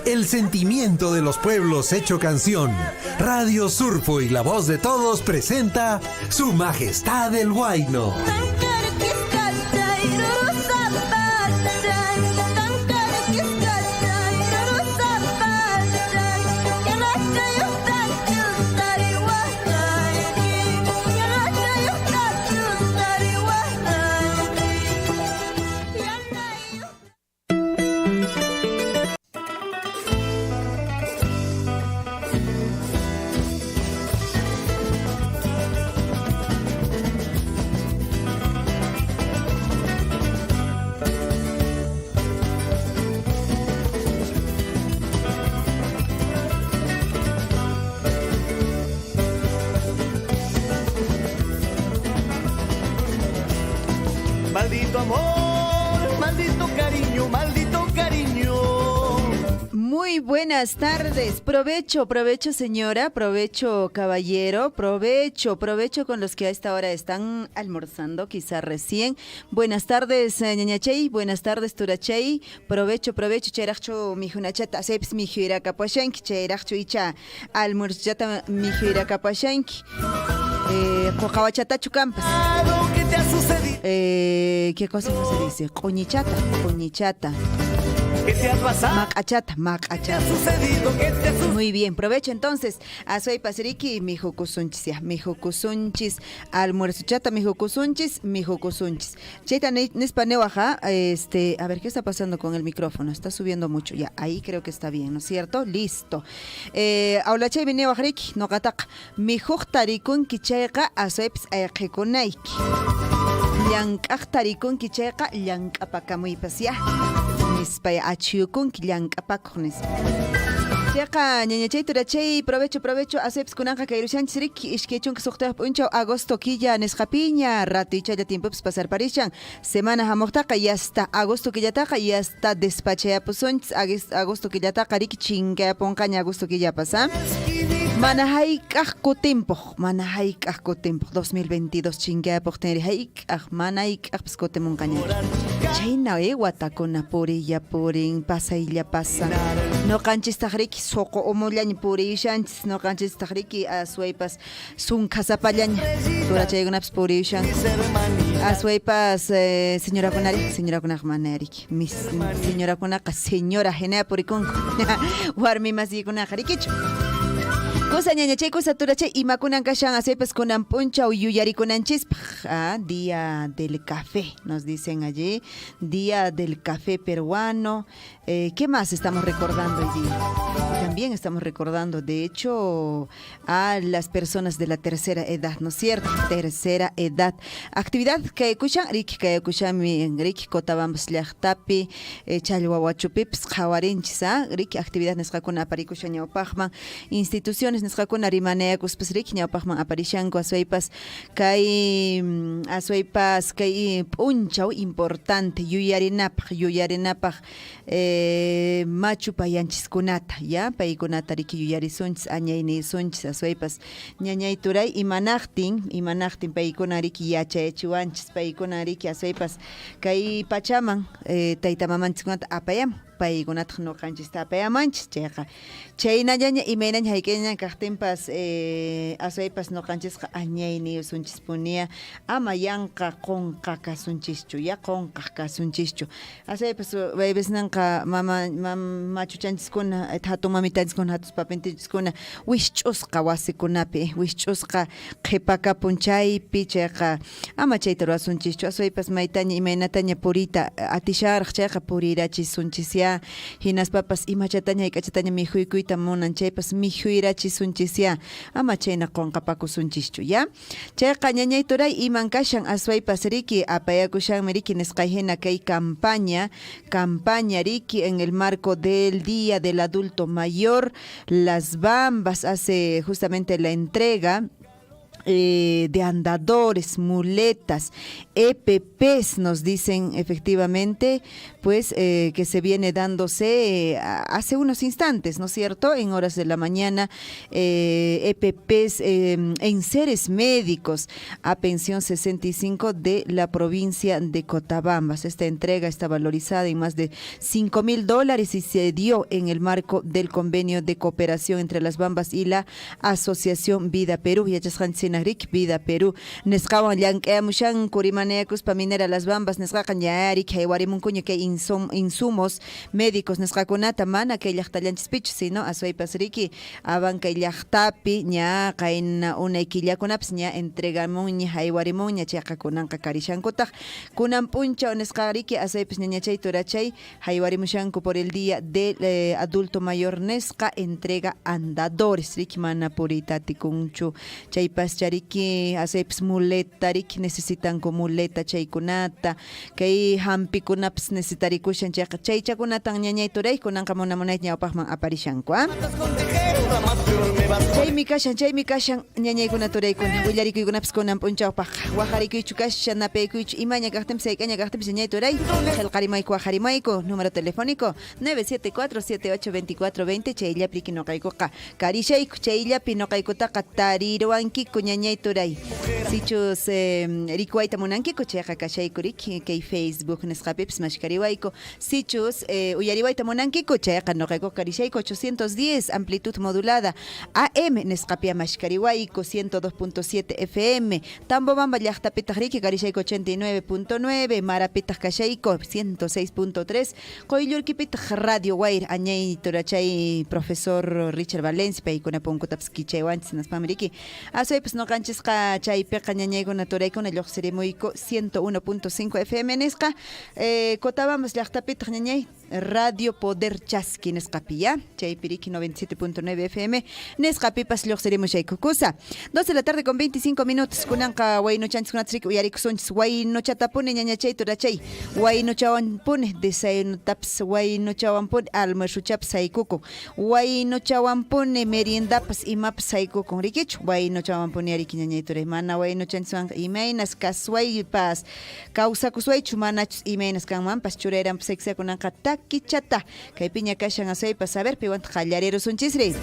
El sentimiento de los pueblos hecho canción. Radio Surfo y la voz de todos presenta Su Majestad el Huayno. Maldito amor, maldito cariño, maldito cariño. Muy buenas tardes. Provecho, provecho señora, provecho caballero, provecho, provecho con los que a esta hora están almorzando, quizá recién. Buenas tardes, ñañachay, buenas tardes, turachay. Provecho, provecho, chayraqchu mikhunachata, asaypis mikhuyrakapuashanki, chayraqchu icha almuerzochata mikhuyrakapuashanki. Qoqawachatachu kampas. ¿Qué te ha sucedido? ¿Qué cosa no se dice? Q'uñichata, q'uñichata. ¿Qué te ha pasado? Maq'achata, ¿Qué te ha maq'achata. sucedido? ¿Qué te ha sucedido? Muy bien, provecho entonces. Asuypas riki mijukusunchis ya, mijukusunchis, almuerzochata mijukusunchis, mijukusunchis. Chayta nispa niwaj, a ver, ¿qué está pasando con el micrófono? Está subiendo mucho, ya, ahí creo que está bien, ¿no es cierto? Listo. Aulachaymi niwaj riki, noqataqa, mijuqta rikunki chayqa asuypas ayqikunayki. Llank'aqta rikunki chayqa llank'apakamuypas ya. Nispa achiyukunki llank'apakuq nispa. Chayqa ñañachay turachay, provecho, provecho, asuypas kunanqa kayrushanchis riki, iskay chunka suqtayuq p'unchaw agosto killa nisqapiña, ratoychalla tiempopas pasarparishan, semana hamuqtaqa yasta agosto killataqa yasta despachayapusunchis, agosto killataqa riki chinkayapunqaña agosto killapas, ¿ah? Mana hayk'aq kutimpuq, mana hayk'aq kutimpuq, 2022 chinkayapuqtinri hayk'aq, mana hayk'aqpas kutimunqañachu. Chhayna, watakuna puriylla purin, pasaylla pasan. Noqanchistaq riki suqu umullaña puriyushanchis, noqanchistaq riki aswaypas sunkhasapallaña turachaykunapas puriyushanku. Aswaypas, señorakunari, señorakunaqa mana riki, mis señorakunaqa señora hinalla purikunku. Warmi masiykunaqa rikichu. Kusa ñañachay, kusa turachay, imakunan kashan aswaypas kunan p'unchaw yuyarikunanchispaq. Ah, Día del Café, nos dicen allí. Día del Café Peruano. ¿Qué más estamos recordando hoy día? También estamos recordando, de hecho, a las personas de la tercera edad, ¿no es cierto? Tercera edad. Actividad que escuchan, riki que escuchan, riki Cotabambas llaqtapi, Challwahuachupipis qhawarinchis, ¿ah? Riki actividad nisqakuna aparikushan ñawpaqman, instituciones nisqakuna rimanayakuspas riki ñawpaqman aparishanku aswaypas kay, aswaypas kay p'unchaw importante yuyarinapaq, yuyarinapaq, machu payanchiskunata, ya, paykunata riki yuyarisunchis, añaynisunchis, aswaypas ñañay turay imanaqtin, imanaqtin paykuna riki yachayachiwanchis, paykuna riki aswaypas kay pachaman, tayta mamanchiskunata apayamun, paykunataq ñuqanchista apayamanchis, chayqa chaynallaña imaynaña hayk'ayña kaqtinpas, aswaypas ñuqanchisqa añayniyusunchispunia, ama yanqa qunqa kasunchischu, ya qunqaq kasunchischu. Aswaypas waybisninqa mama, machuchanchiskuna, hatun mamitanchiskuna, hatun papintinchiskuna wishch'usqa wasikunapi, wishch'usqa qhipakapun chaypi, chayqa ama chayta ruwasunchischu, aswaypas maytaña imaynataña puriyta atisharaq chayqa purirachisunchisya, hinaspapas imachataña hayk'achataña mikhuykuyta munan chaypas mikhuyrachisunchisya, ama chayna qunqapakusunchischu, ya. Chayqa ñañay turay iman kashan aswaypas riki apayakushanmi riki nisqay hina kay campaña, campaña riki en el marco del Día del Adulto Mayor, Las Bambas hace justamente la entrega De andadores, muletas, EPPs, nos dicen efectivamente, pues que se viene dándose hace unos instantes, ¿no es cierto? En horas de la mañana, EPPs en seres médicos a pensión 65 de la provincia de Cotabambas. Esta entrega está valorizada en más de $5,000 y se dio en el marco del convenio de cooperación entre Las Bambas y la Asociación Vida Perú. Yachasqanchik Vida Perú nisqawan llank'ayamushanku rimanayakuspa Minera Las Bambas nisqaqa ñarik haywarimunkuña kay insumos médicos nisqakunata mana kay llaqtallanchispichu sino aswaypas riki Abancay llaqtapi ña qayna unay killakunapis ña entregamunña haywarimunña chayqa kunanqa karishankutaq kunan p'unchaw nisqa riki aswaypas ñañachay turachay haywarimushanku por el día del adulto mayor nisqa entrega andadores riki mana puriyta atikunchu chaypas chariki aswaypas muleta riki necesitanku muleta chaykunata kay hampikunapas necesitarikushan chayqa chaychakunatan ñañay turay kunanqa munamunayta ñawpaqman aparishanku chaymi kashan ñañaykuna turaykuna willarikuykunapas kunan p'unchawpaq waqarikuychu kashan napaykuychu imaña kaqtinpis hayk'aña kaqtinpis ñañay turay qillqarimayku waqarimayku número telefónico 974-782420 chayllapi riki nuqaykuqa karishayku chayllapi nuqaykutaqa tariruwankiku ñañay turay sichus rikuwayta munankiku chayqa kashayku riki kay Facebook nisqapipis mashkariwayku sichus uyariwayta munankiku chayqa nuqaykuqa karishayku 810 amplitud modulada AM nisqapia mashkariwayku 102.7 FM Tambobamba llaqtapitaq riki karishayku 89.9 Marapitaq kashayku 106.3 Qoyllurkipitaq Radio Wayra añay turachay profesor Richard Valencia paykuna punkutapis kichaywanchis hinaspanmi riki aswaypas nuqanchisqa chaypiqa ñañaykuna turaykuna lluqsirimuyku 101.5 FM nisqa Cotabambas llaqtapitaq ñañay Radio Poder Chaski nisqapi ya chaypi riki 97.9 FM nisqapipas lluqsirimushayku kusa 2 de la tarde con 25 minutos kunanqa waynuchanchis riki uyarikusunchis waynuchatapuni ñañachay turachay waynuchawanpuni desayunutapas waynuchawanpuni almuerzuchapas haykukun waynuchawanpuni meriendapas imapas haykukun rikichu waynuchawanpuni ariki ñañay turay mana waynuchanchiswanqa imaynas kaswaypas kawsakuswaychu manachus imaynas kanmanpas churayranpas kunanqa takichata kaypiña kashan aswaypas a ver piwantaq qallarirusunchisri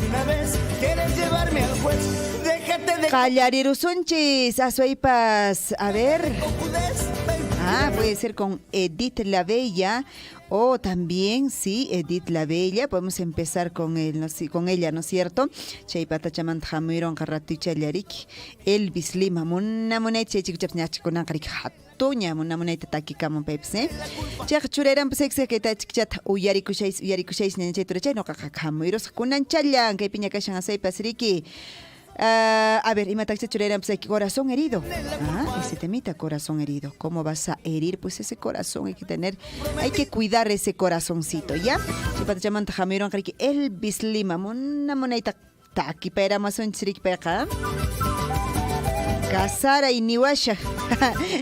qallarirusunchis aswaypas a ver puede ser con Edith la Bella o también, sí, Edith la Bella. Podemos empezar con él, no, sí, con ella, ¿no es cierto? Chaypata chamanta hamuironqa ratuchallariki Elvis Lima munamunayta chay chikuchapas ñachikunanqa riki hatuña munamunayta takikamun paypas, Chayqa churayranpas kayta chikichata uyarikushaysi uyarikushaysi ñañachay turachay nuqaqa hamuyrusaq kunanchallan kaypiña kashan asaypas riki. A ver, imataxa churayranpas corazón herido. Ese temita, corazón herido. ¿Cómo vas a herir? Pues ese corazón hay que tener, hay que cuidar ese corazoncito, ¿ya? Chipata chamanta hamuironqa riki Elvis Lima munamunayta takipayramusunchis riki payqa. Kasaray niwasha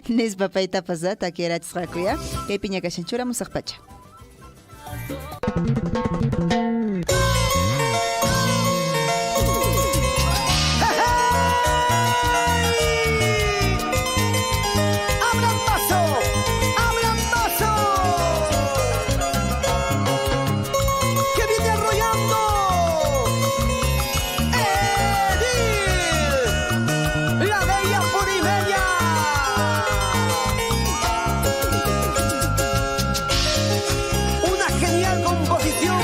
nispa paytapas takirachisqaku ya. Kaypiña kashan churamusaq pacha. Una genial composición.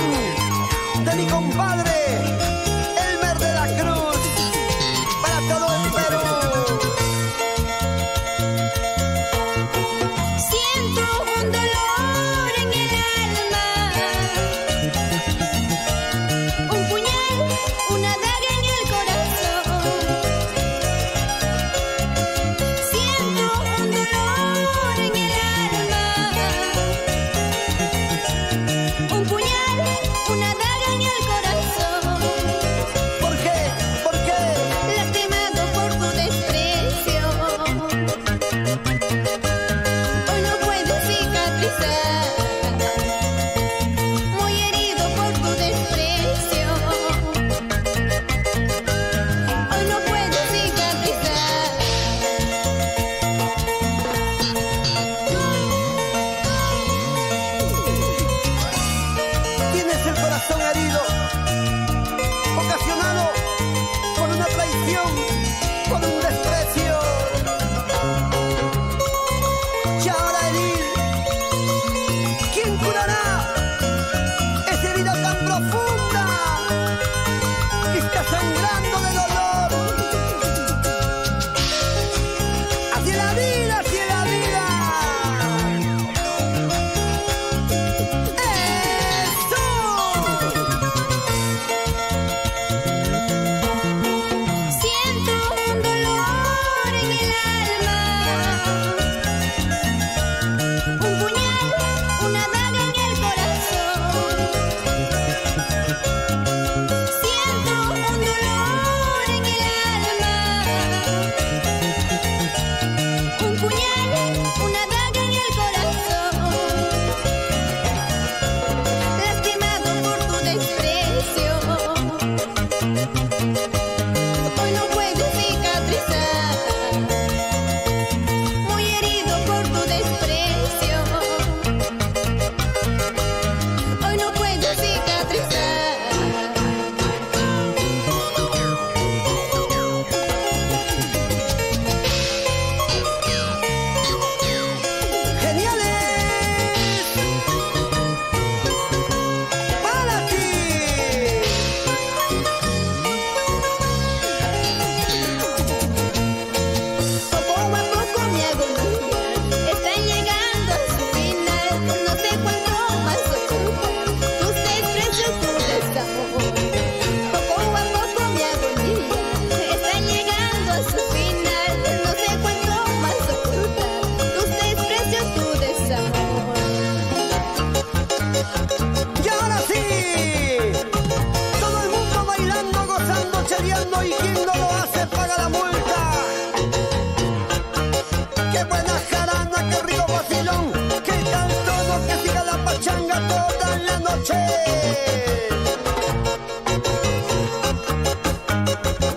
mañana, qué rico vacilón. ¿Qué tal todo? Que siga la pachanga toda la noche.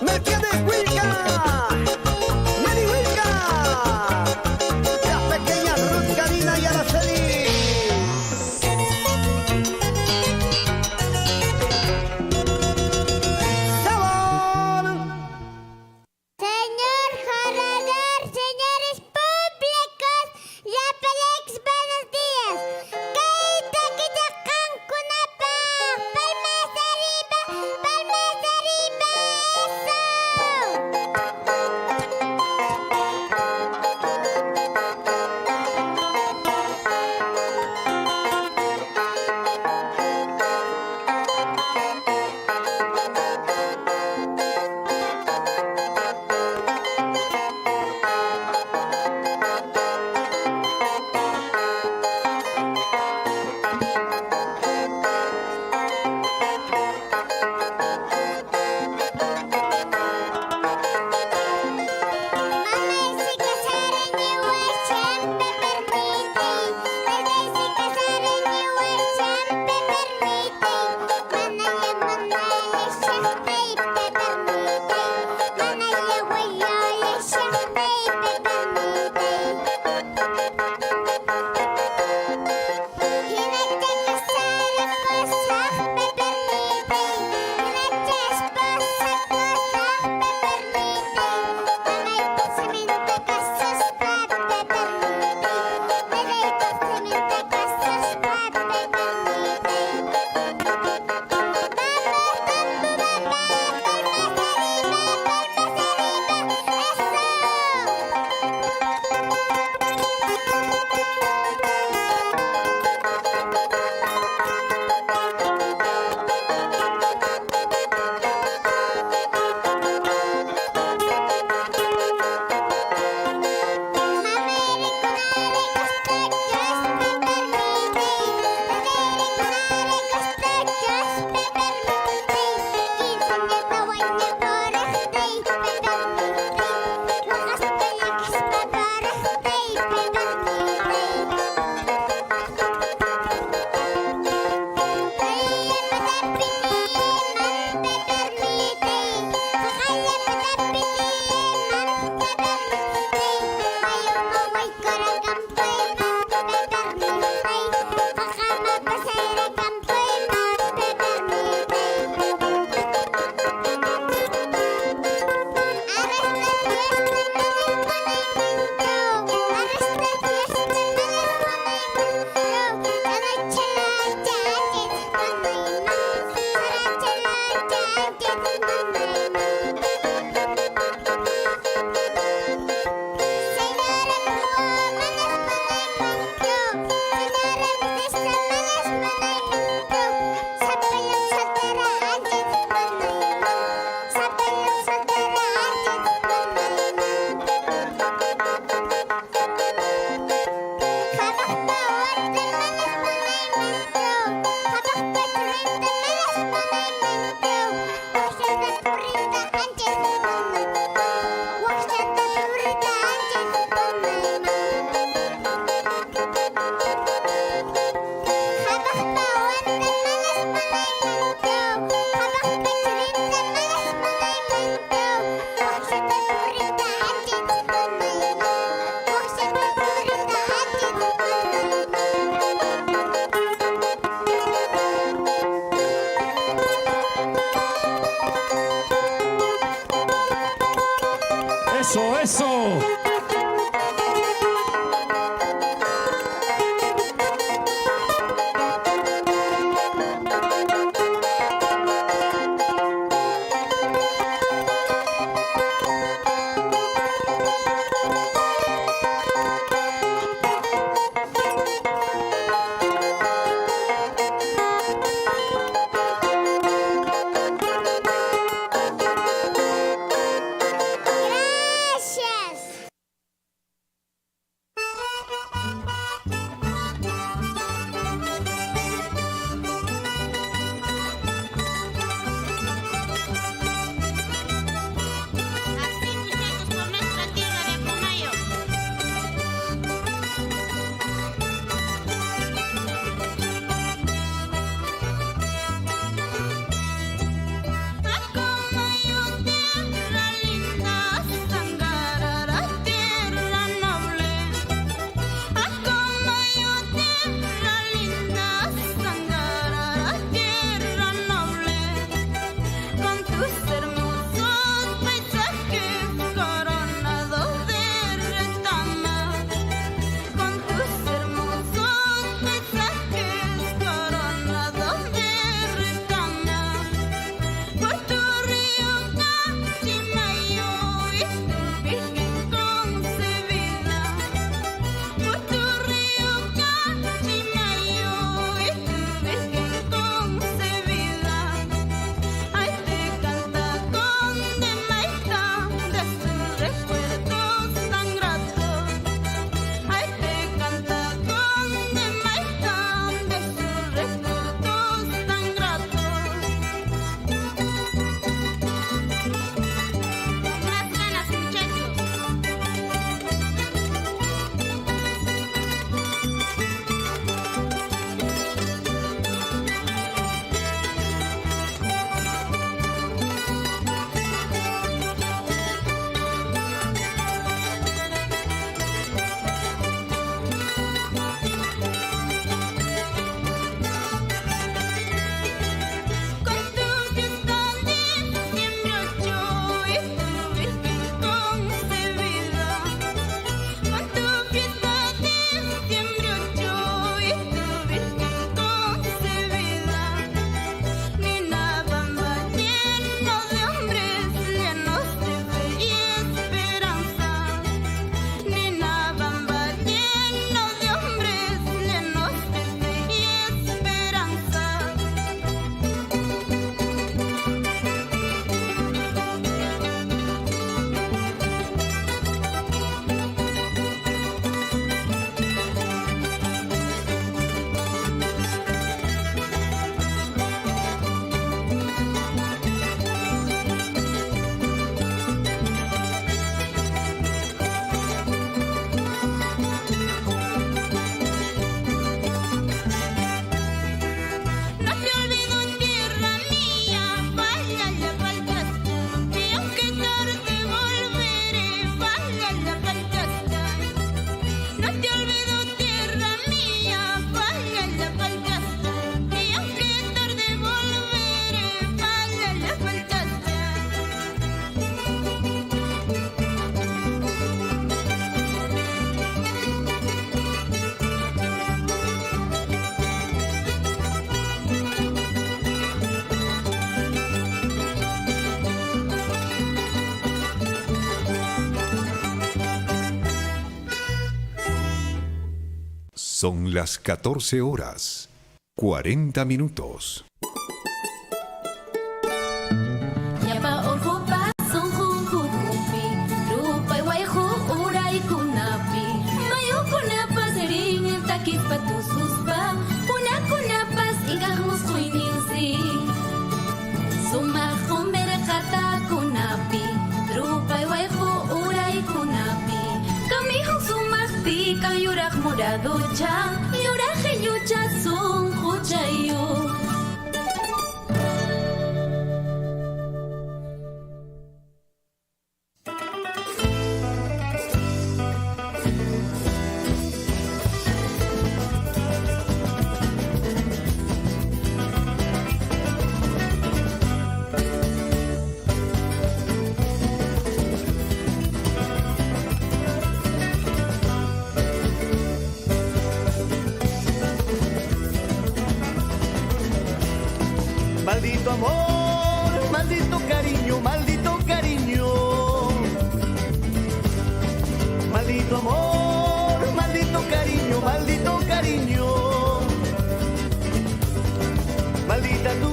Mercedes Wilca, Nelly Wilca, las pequeñas Ruth Karina y Araceli. ¡Sabor! Señor Corredor, señores públicos, Son las 14 horas, 40 minutos. Llapa urqupa sunqun ukhupi, rupay wayqu uraykunapi, mayukunapas rin takispa tususpa, punakunapas inkaq musquyninsi. Sumaq qumir qhatakunapi, rupay wayqu uraykunapi, kamihun sumaq tikan yuraq muraducha, yuraq qillucha sunquchayuq. Maldito amor, maldito cariño, maldito cariño. Maldito amor, maldito cariño, maldito cariño. Maldita tú,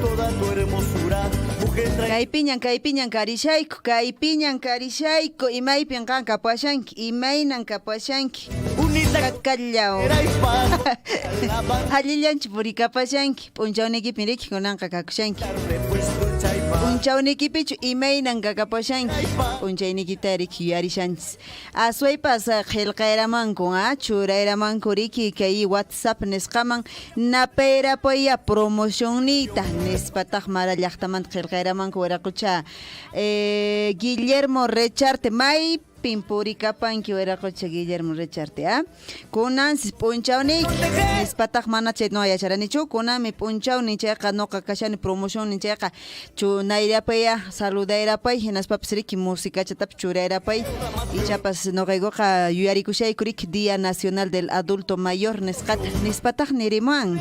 toda tu hermosura, mujer traidora. Kaypiñan, kaypiñan karishayku, kaypiñan karishayku, imaypin qan kapashanki, imaynan kapashanki. Kakallaw. Allillanchu purikapashanki, p'unchawniykipin riki kunanqa kakushanki. P'unchawniykipichu imaynan kakapashanki, p'unchayniykita riki yuyarishanchis. Aswaypas qillqayramanku, churayramanku riki kay WhatsApp nisqaman napayrapaya promotionniyta nispataq mara llaqtamanta qillqayramanku wiraqucha. Guillermo Recharte, maypin purikapanki wiraqucha Guillermo Recharte, ah? Kunansis p'unchawniyki nispataq mana chay no yacharanichu, kunanmi p'unchawnin chayqa noqa kashani promocionnin chayqa chunayrapaya saludayrapay hinaspapas riki musicachatapis churayrapay ichapas noqaykuqa yuyarikushayku riki Día Nacional del Adulto Mayor nisqata nispataq nirimuwan.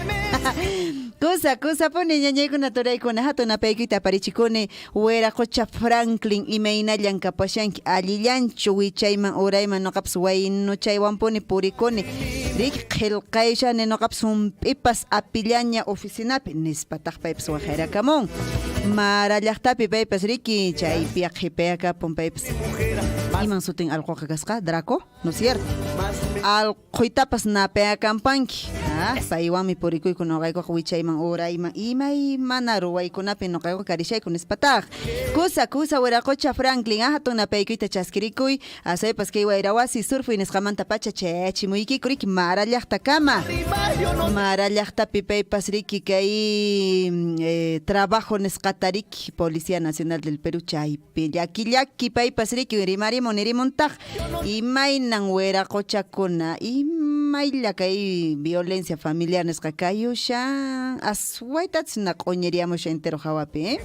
Kusa, kusapuni ñañaykuna turaykuna hatun napaykuyta aparichikuni wiraqucha Franklin imaynallan kapashanki allillanchu wichayman urayman noqapas waynuchaywanpuni purikuni riki qillqayshani noqapas hump'ipas apillaña oficinapi nispataq paypas waqayrakamun. Mara llaqtapi paypas riki chaypi qhipayakapun paypas. Iman sutin allquqa kasqa Draco, ¿no es cierto? Allquytapas napayakampanki. Paywanmi purikuyku noqaykuqa wichayman urayman imaymana ruwaykunapi noqaykuqa karishayku nispataq. Kusa, kusa wiraqucha Franklin, hatun napaykuyta chaskirikuy, asaypas kay wayrawasi surfuy nisqamanta pacha chayachimuykiku riki mara llaqtakama. Mara llaqtapi paypas riki kay trabajo nisqata riki Policía Nacional del Perú chaypi llaki llaki paypas riki rimarimun nirimuntaq imaynan wiraquchakuna imaylla kay violencia familiar nisqa kayushan aswaytatsi na q'uñiriamushan entero hawapi,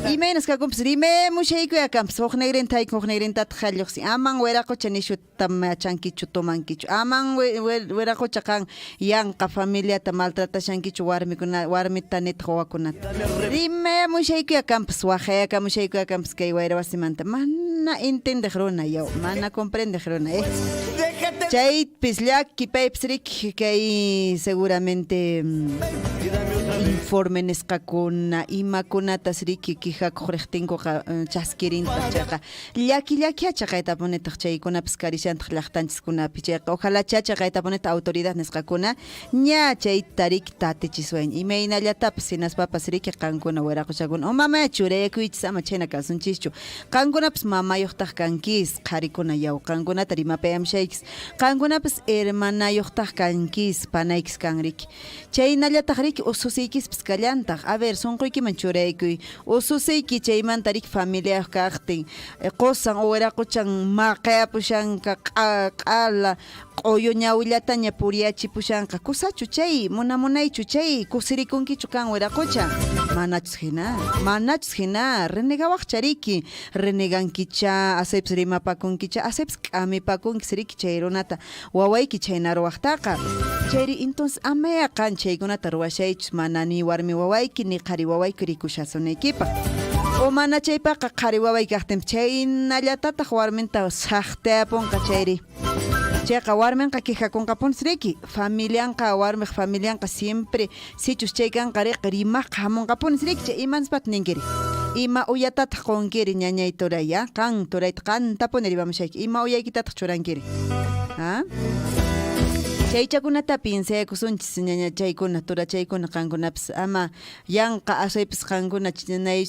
Imaynas kakunpas rimamushaykuya kanpas huk nigrinta haykun huk nigrintataq halluqsin aman wiraqucha nishuta machankichu tomankichu aman wiraqucha qan yanqa familiata maltratashankichu warmikuna warmita nitaq wawakunata rimamushaykuya kanpas waqayakamushaykuya kanpas kay wayrawasimanta mana entendeq runa yaw mana comprendeq runa, Chaypis llaki paypis riki kay seguramente informe nisqakuna imakunatas riki quejakuq riqtinkuqa chaskirintaq chayqa llaki llakiya chaqaytapunitaq chaykunapas karishantaq llaqtanchiskunapi chayqa ojalá chaqaytapunitaq autoridad nisqakuna ña chayta riki tatichiswaña imaynallatapas hinaspapas riki qankuna wiraquchakuna o mamaya churayakuychis ama chhayna kasunchischu qankunapas mamayuqtaq kankis qharikuna yaw qankunata rimapayamushaykis qankunapas hermanayuqtaq kankis panaykis kan riki chaynallataq riki ususiykispas kallantaq a ver sunquykiman churaykuy ususiyki chaymanta riki familiayuq kaqtin qusan o wiraquchan maqayapushanqa q'ala q'uyu ñawillataña puriyachipushanqa kusachu chay munamunaychu chay kusirikunkichu kan wiraqucha manachus hina renegawaqcha riki renegankicha asaypas rimapakunkicha asaypas k'amipakunkis riki chay runata wawayki chayna ruwaqtaqa chayri entonces amaya qan chaykunata ruwashaychus mana ni warmi wawayki ni qhari wawayki rikushasunaykipaq o mana chaypaqa qhari wawayki kaqtinpas chaynallatataq warminta saqtayapunqa chayri. Chayqa warminqa quejakunqapunis riki, familianqa warmiq familianqa siempre sichus chay kanqa riqa rimaqqa hamunqapunis riki, chay imanispat ninkiri? Ima uyatataq qunkiri ñañay turay ya? Qan turayta qantapuni rimamushayki, ima uyaykitataq churankiri? Ha? Chaychakunata piensayakusunchis ñañachaykuna, turachaykuna qankunapis ama yanqa asuypis qankuna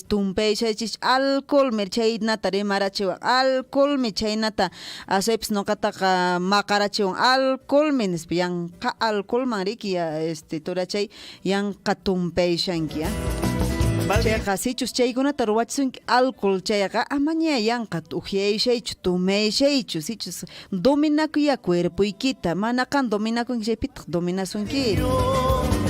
tumpayshaychis alcoholmi chaynata rimarachiwan, alcoholmi chaynata asuypis noqataqa maqarachiwan, alcoholmi nispa yanqa alcoholman riki ya, este turachay yanqa tumpayshanki ya. Chayqa sichus chaykunata ruwachisunki alcohol chayqa amaña yanqa ujyayshaychu tumayshaychu sichus dominakuya cuerpoykita mana qan dominakunki chaypitaq dominasunki.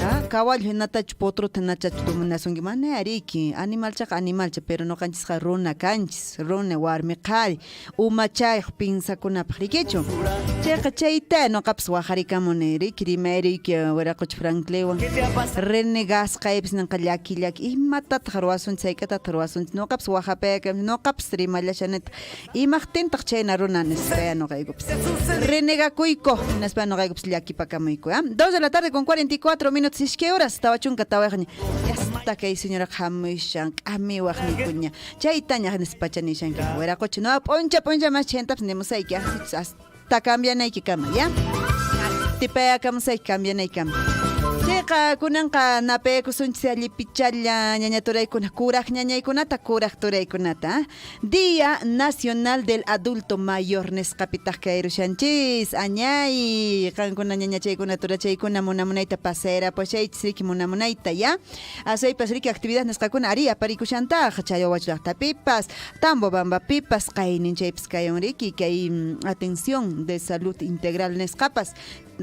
Ha? Caballo hinatachu potrota hinachachu dominasunki mana riki animalchaqa animalcha pero noqanchisqa runa kanchis runa warmi qhari umachayuq pinsakunapaq rikichu. Chayqa chayta noqapas waqarikamuni riki rimayriyki wiraqocha Franklinwan renegasqaypis ninqa llaki llaki imatataq ruwasunchis hayk'atataq ruwasunchis noqapas waqapayakamushani noqapas rimallashanitaq imaqtintaq chhayna runa nispaya noqaykupis renegakuyku hinaspa noqaykupis llakipakamuyku. ¿Ah? 2 de la tarde con 44 minutos iskay horas 44 ña yasta kay señoraqa hamushan k'amiwaqniykuña chaytaña nispacha nishanki wiraqocha no p'uncha p'uncha mas chhaynatapas nimusayki sichus hasta cambianaykikama ya tipayakamusayki cambianaykikama. Chayqa kunanqa napayakusunchis allipichalla ñaña turaykuna kuraq ñañaykunata kuraq turaykunata. Día Nacional del Adulto Mayor nisqapitaq kayrushanchis añay qankuna ñañachaykuna turachaykuna munamunayta pasayrapushaychis riki munamunayta ya asuypas riki actividad nisqakuna ari aparikushantaq Challwawachu llaqtapipas Tambobambapipas qaynin chaypis kayan riki kay atención de salud integral nisqapas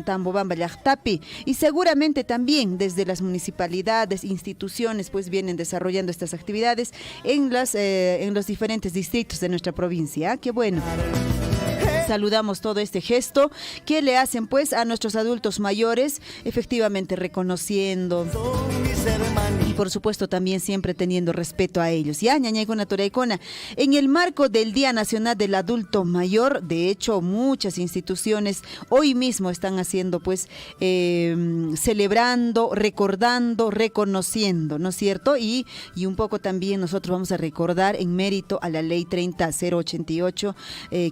Tambobamba llaqtapi y seguramente también desde las municipalidades, instituciones pues vienen desarrollando estas actividades en las en los diferentes distritos de nuestra provincia. Qué bueno. Saludamos todo este gesto que le hacen pues a nuestros adultos mayores, efectivamente reconociendo y por supuesto también siempre teniendo respeto a ellos. Ya, ñañaykuna turaykuna. En el marco del Día Nacional del Adulto Mayor, de hecho muchas instituciones hoy mismo están haciendo pues celebrando, recordando, reconociendo, ¿no es cierto? Y un poco también nosotros vamos a recordar en mérito a la ley 30088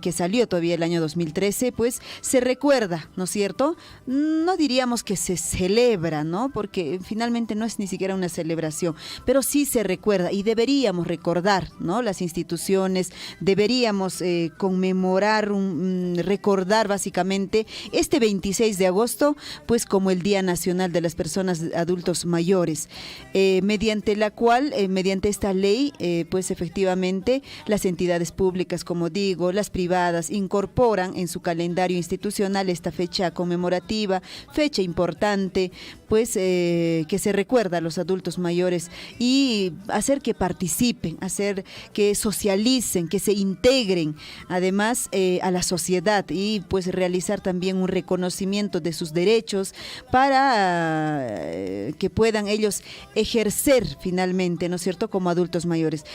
que salió todavía el año 2013, pues se recuerda, ¿no es cierto? No diríamos que se celebra, ¿no? Porque finalmente no es ni siquiera una celebración, pero sí se recuerda y deberíamos recordar, ¿no? Las instituciones, deberíamos conmemorar, recordar básicamente este 26 de agosto, pues como el Día Nacional de las Personas Adultos Mayores, mediante la cual, mediante esta ley, pues efectivamente las entidades públicas, como digo, las privadas, incorporan en su calendario institucional esta fecha conmemorativa, fecha importante, pues que se recuerda a los adultos mayores y hacer que participen, hacer que socialicen, que se integren además a la sociedad y pues realizar también un reconocimiento de sus derechos para que puedan ellos ejercer finalmente, ¿no es cierto?, como adultos mayores.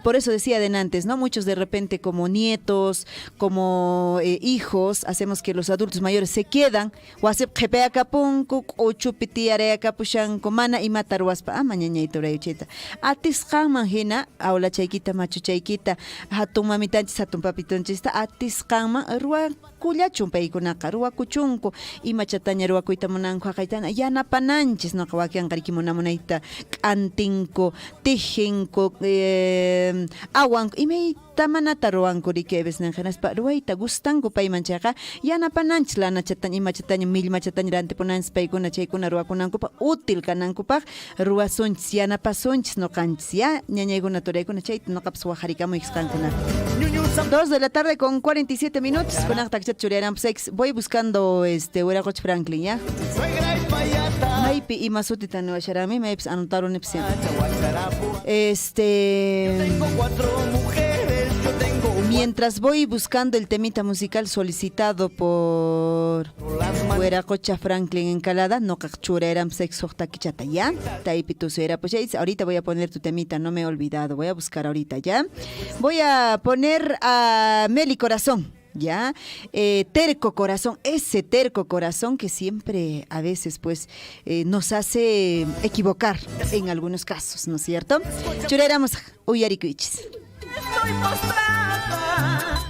Por eso decía de antes, ¿no? Muchos de repente como nietos, como hijos, hacemos que los adultos mayores se quedan, wasip qhipayakapunku, k'uchupi tiyarayakapushanku, mana imata ruwaspa, ama ñañay turayuchita. Atisqanman hina, awlachaykita, machuchaykita, hatun mamitanchis, hatun papitunchista, atisqanman ruwakullachun paykunaqa, ruwakuchunku, imachataña ruwakuyta munanku, haqaytana, yanapananchis, noqa wakinqa riki munamunayta k'antinku, tijinku, awanku, imayta manata ruwanku riki a veces hinaspa ruwayta gustanku payman chayqa yanapananchis lanachataña, imachataña, millmachataña rantipunanchis paykuna chaykuna ruwakunankupaq, útil kanankupaq ruwasunchis, yanapasunchis noqanchis, ya ñañaykuna turaykuna chayta noqapas waqarikamuychis qankunata. 2 de la tarde con 47 minutos. Voy buscando este Wiraqocha Franklin, ¿ya? Maypi ima sutita niwasharami, maypis anotarunipis. Mientras voy buscando el temita musical solicitado por Wiraqocha Franklin Encalada, noqa churaram sexo takichata, ¿ya? Taypi tusera, pues ya ahorita voy a poner tu temita, no me he olvidado, voy a buscar ahorita, ¿ya? Voy a poner a Meli Corazón. ¿Ya? Terco corazón, ese terco corazón que siempre a veces pues nos hace equivocar en algunos casos, ¿no es cierto? Chureramos uyarikuichis. Estoy postrada.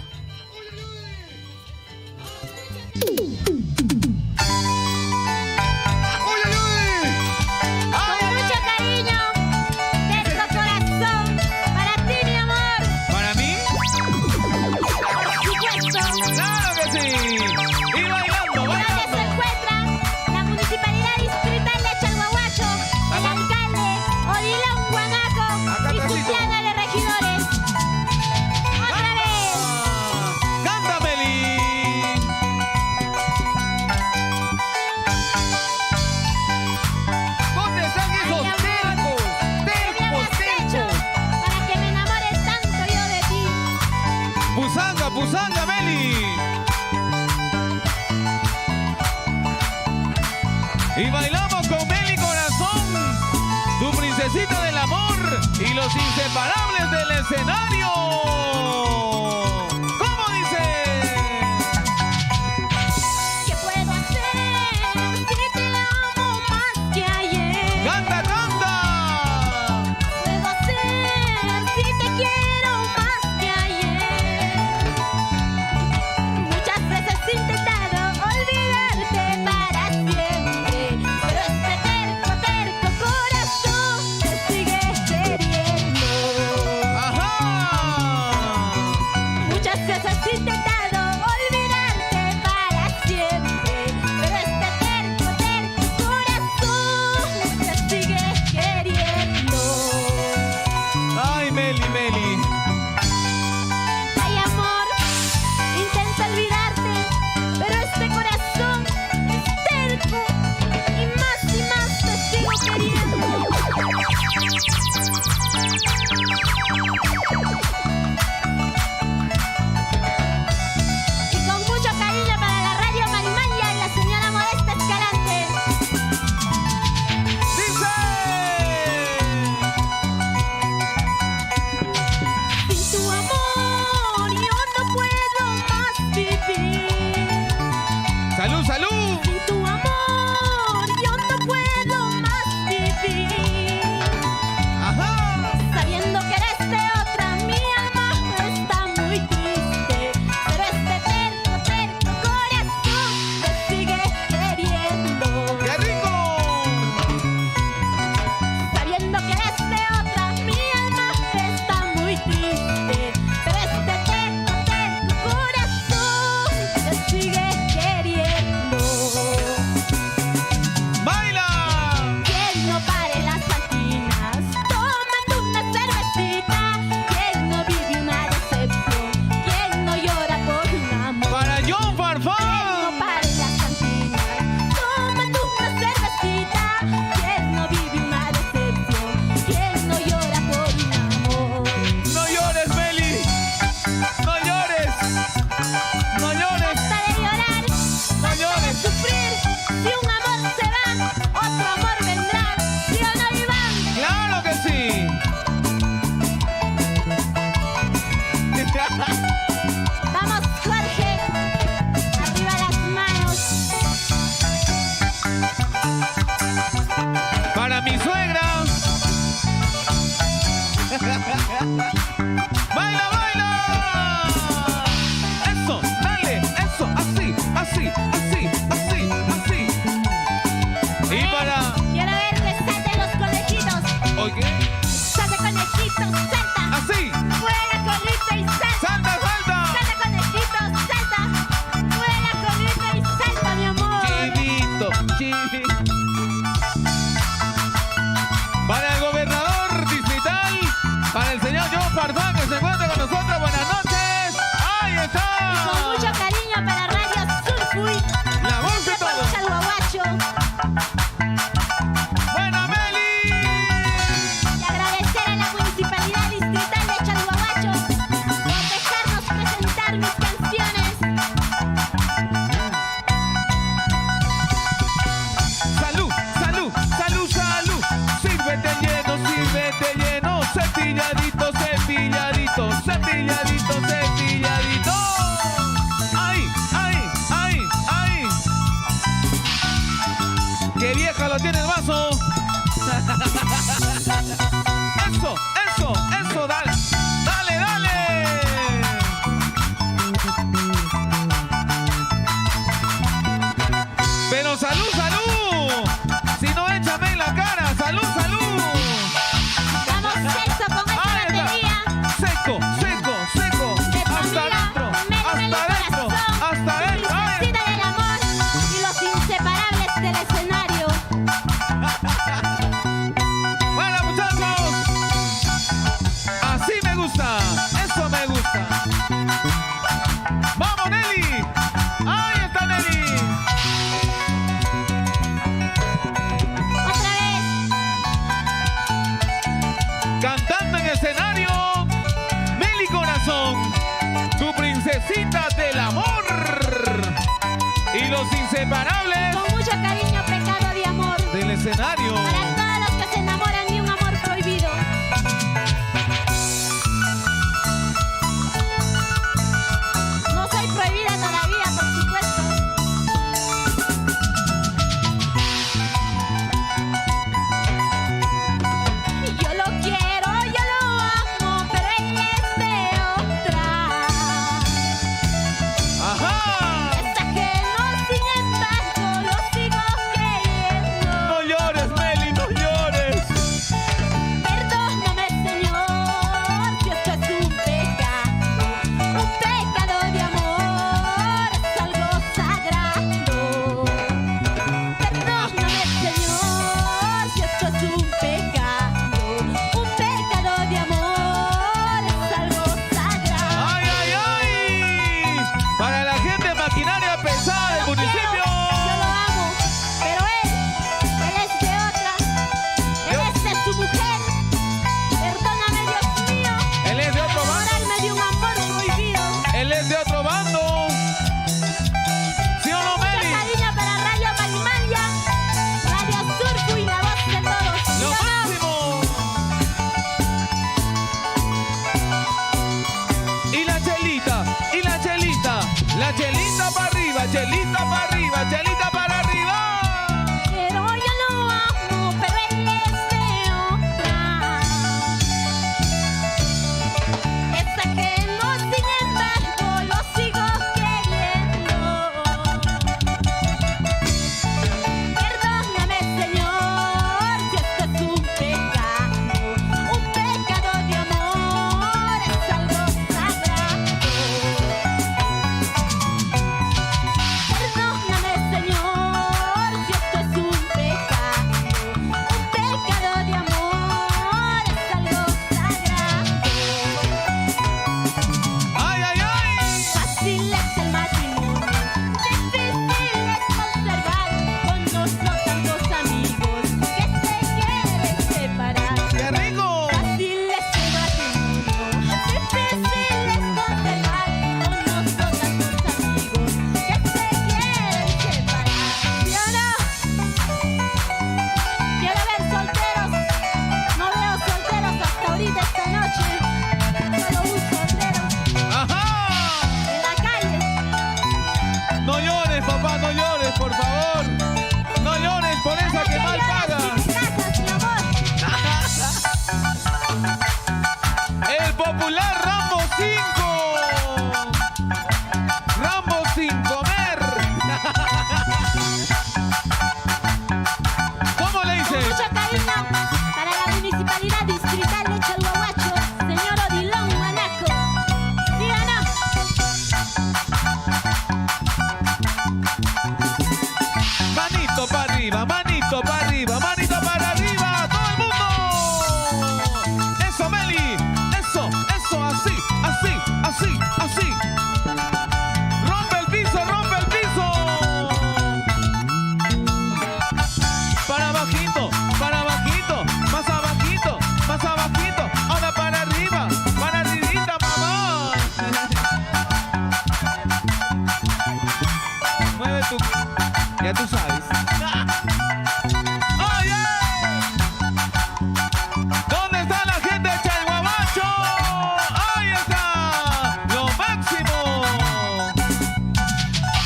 Con mucho cariño, terco corazón, para ti, mi amor. ¿Para mí? Por supuesto. ¡Claro que sí! ¡Y bailando, ¿Y dónde bailando! se encuentra la Municipalidad Distrital de Chalhuahuacho? El alcalde Odilón Guanaco Acá y su atrásito. plana de regidores. ¡Otra vez! ¡Canta, Meli! ¿Dónde están esos Ay, amor. tercos? ¿Qué me ¡Tercos, habrás hecho tercos! para que me enamore tanto yo de ti? ¡Pusanga, pusanga, Meli! Y bailamos con Meli Corazón, tu princesita del amor y los inseparables del escenario. ¿Cómo dice? ¿Qué puedo hacer si te amo más que ayer? ¡Canta, canta! ¿Puedo hacer si te quiero más que ayer? Muchas veces he intentado olvidarte para siempre, pero este terco, terco corazón te sigue queriendo. ¡Ajá! Muchas veces he intentado olvidarte para siempre, pero este terco, terco corazón te sigue queriendo. ¡Ay, Meli, Meli! Ay, amor, intento olvidarte, pero este corazón es terco y más te sigo queriendo. Y con mucho cariño para la radio Marimaya y la señora Modesta Escalante. ¡Dice! Sin tu amor yo no puedo más vivir. ¡Salud, salud! Sin tu amor yo no puedo más vivir. ¡Ajá! Sabiendo que eres de otra, mi alma está muy triste. Pero este terco, terco corazón te sigue queriendo. ¡Qué rico! Sabiendo que eres de otra, mi alma está muy triste. Pero este terco, terco corazón te sigue queriendo. ¡Baila! ¿Quién no pare las cantinas tomando una cervecita? ¿Quién no vive una decepción? ¿Quién no llora por un amor? ¡Para John ¿Quién no Farfán! pare las cantinas tomando una cervecita? ¿Quién no vive una decepción? ¿Quién no llora por un amor? ¡No llores, Meli! ¡No llores! ¡No llores! Basta de llorar, ¡No basta de llores! sufrir. Si un amor se va, otro amor vendrá. ¿Sí o no, Iván? ¡Claro que sí! Vamos, Jorge. Arriba las manos. Para mi suegra. ¡Baila, baila! Eso, dale, eso, así, así, así, así, así. Y para. Quiero ver que salten los conejitos. Oye, Salta, conejito, salta. así. Vuela, colita y salta. ¡Salta, salta! Salta, conejito, salta. Vuela, colita y salta, mi amor. Chivito, chivito. Para el gobernador distrital, para el señor John Farfán que se encuentra con nosotros. Buenas noches. Ahí Y con está. mucho cariño para Radio Surfuy. La voz de De todos. Chalhuahuacho. Buena Meli. Y agradecer a la Municipalidad Distrital de Chalhuahuacho por dejarnos presentar mis canciones. Salud, salud, salud, salud. Sírvete lleno, sírvete lleno. Cepilladito, cepilladito, cepilladito, cepilladito. ¡Qué vieja lo tiene el vaso! ¡Eso, eso, eso! ¡Dale, dale, dale! Pero salud, salud. Si no, échame en la cara. Salud, salud. Vamos sexo con esta Ahí está. batería. Seco, seco, seco. De tu Hasta amiga, adentro, Meli hasta Meli adentro, Corazón, hasta tu adentro. Ay. princesita del amor y los inseparables del escenario. Bueno, muchachos. Así me gusta. Eso me gusta. ¡Vamos, Nelly! ¡Ahí está Nelly! Otra vez. Cantando en escenario, Meli Corazón, tu princesita del amor. Y los inseparables Con mucho cariño, pecado de amor. del escenario. Para todos los que se enamoran de un amor prohibido. No soy prohibida todavía, por supuesto. Yo lo quiero, yo lo amo, pero él es de otra. ¡Ajá! Es ajeno, sin embargo, lo sigo queriendo. No llores, Meli, no llores. Perdóname, Señor, si esto es un pecado de amor, es algo sagrado. Perdóname, Señor, si esto es un pecado de amor, es algo sagrado. ¡Ay, ay, ay! Para la gente maquinaria pesada del Lo municipio. quiero, yo lo amo, pero él es de otra, él es de su mujer. Perdóname, Dios mío. Él es de otro bando. Enamorarme de un amor prohibido. Él es de otro bando. ¿Sí o no, Mucho Meli? cariño para Radio Marimaya, Radio Surco y la voz de todos. ¿Sí ¡Lo o no? máximo! Y la chelita, y la chelita para arriba, chelita para arriba, chelita para arriba. Pero yo lo amo, pero él es de otra. Es ajeno, sin embargo, lo sigo queriendo. Perdóname, Señor, si esto es un pecado de amor, es algo sagrado. Perdóname, Señor, si esto es un pecado de amor, es algo sagrado. ¡Ay, ay, ay! Fácil es el matrimonio, difícil es conservar. Conozco tantos amigos que se quieren separar. ¡Qué rico! Fácil es el matrimonio, difícil es conservar. Conozco tantos amigos que se quieren separar. ¿Sí o no? Quiero ver solteros. No veo solteros hasta ahorita esta noche. Solo un soltero ¡Ajá! en la calle. No llores, papá, no llores, por favor. No llores por esa ¿Para que qué mal lloras paga. si te casas, mi amor? El popular Rambo 5. Rambo sin comer. ¿Cómo le Con dice? mucho cariño para la Municipalidad Distrital de Chalhuahuacho, señor Odilón Manaco. ¿Sí o no? Manito para arriba, manito para arriba, manito para arriba. ¡Todo el mundo! Eso, Meli. Eso, eso, así, así, así, así. Rompe el piso, rompe el piso. Para abajito, para abajito, más abajito, más abajito. Ahora para arriba, para arribita, mamá. Mueve tu... Ya tú sabes. ¡Oye! ¿Dónde está la gente de Chalhuahuacho? ¡Ahí está! ¡Lo máximo!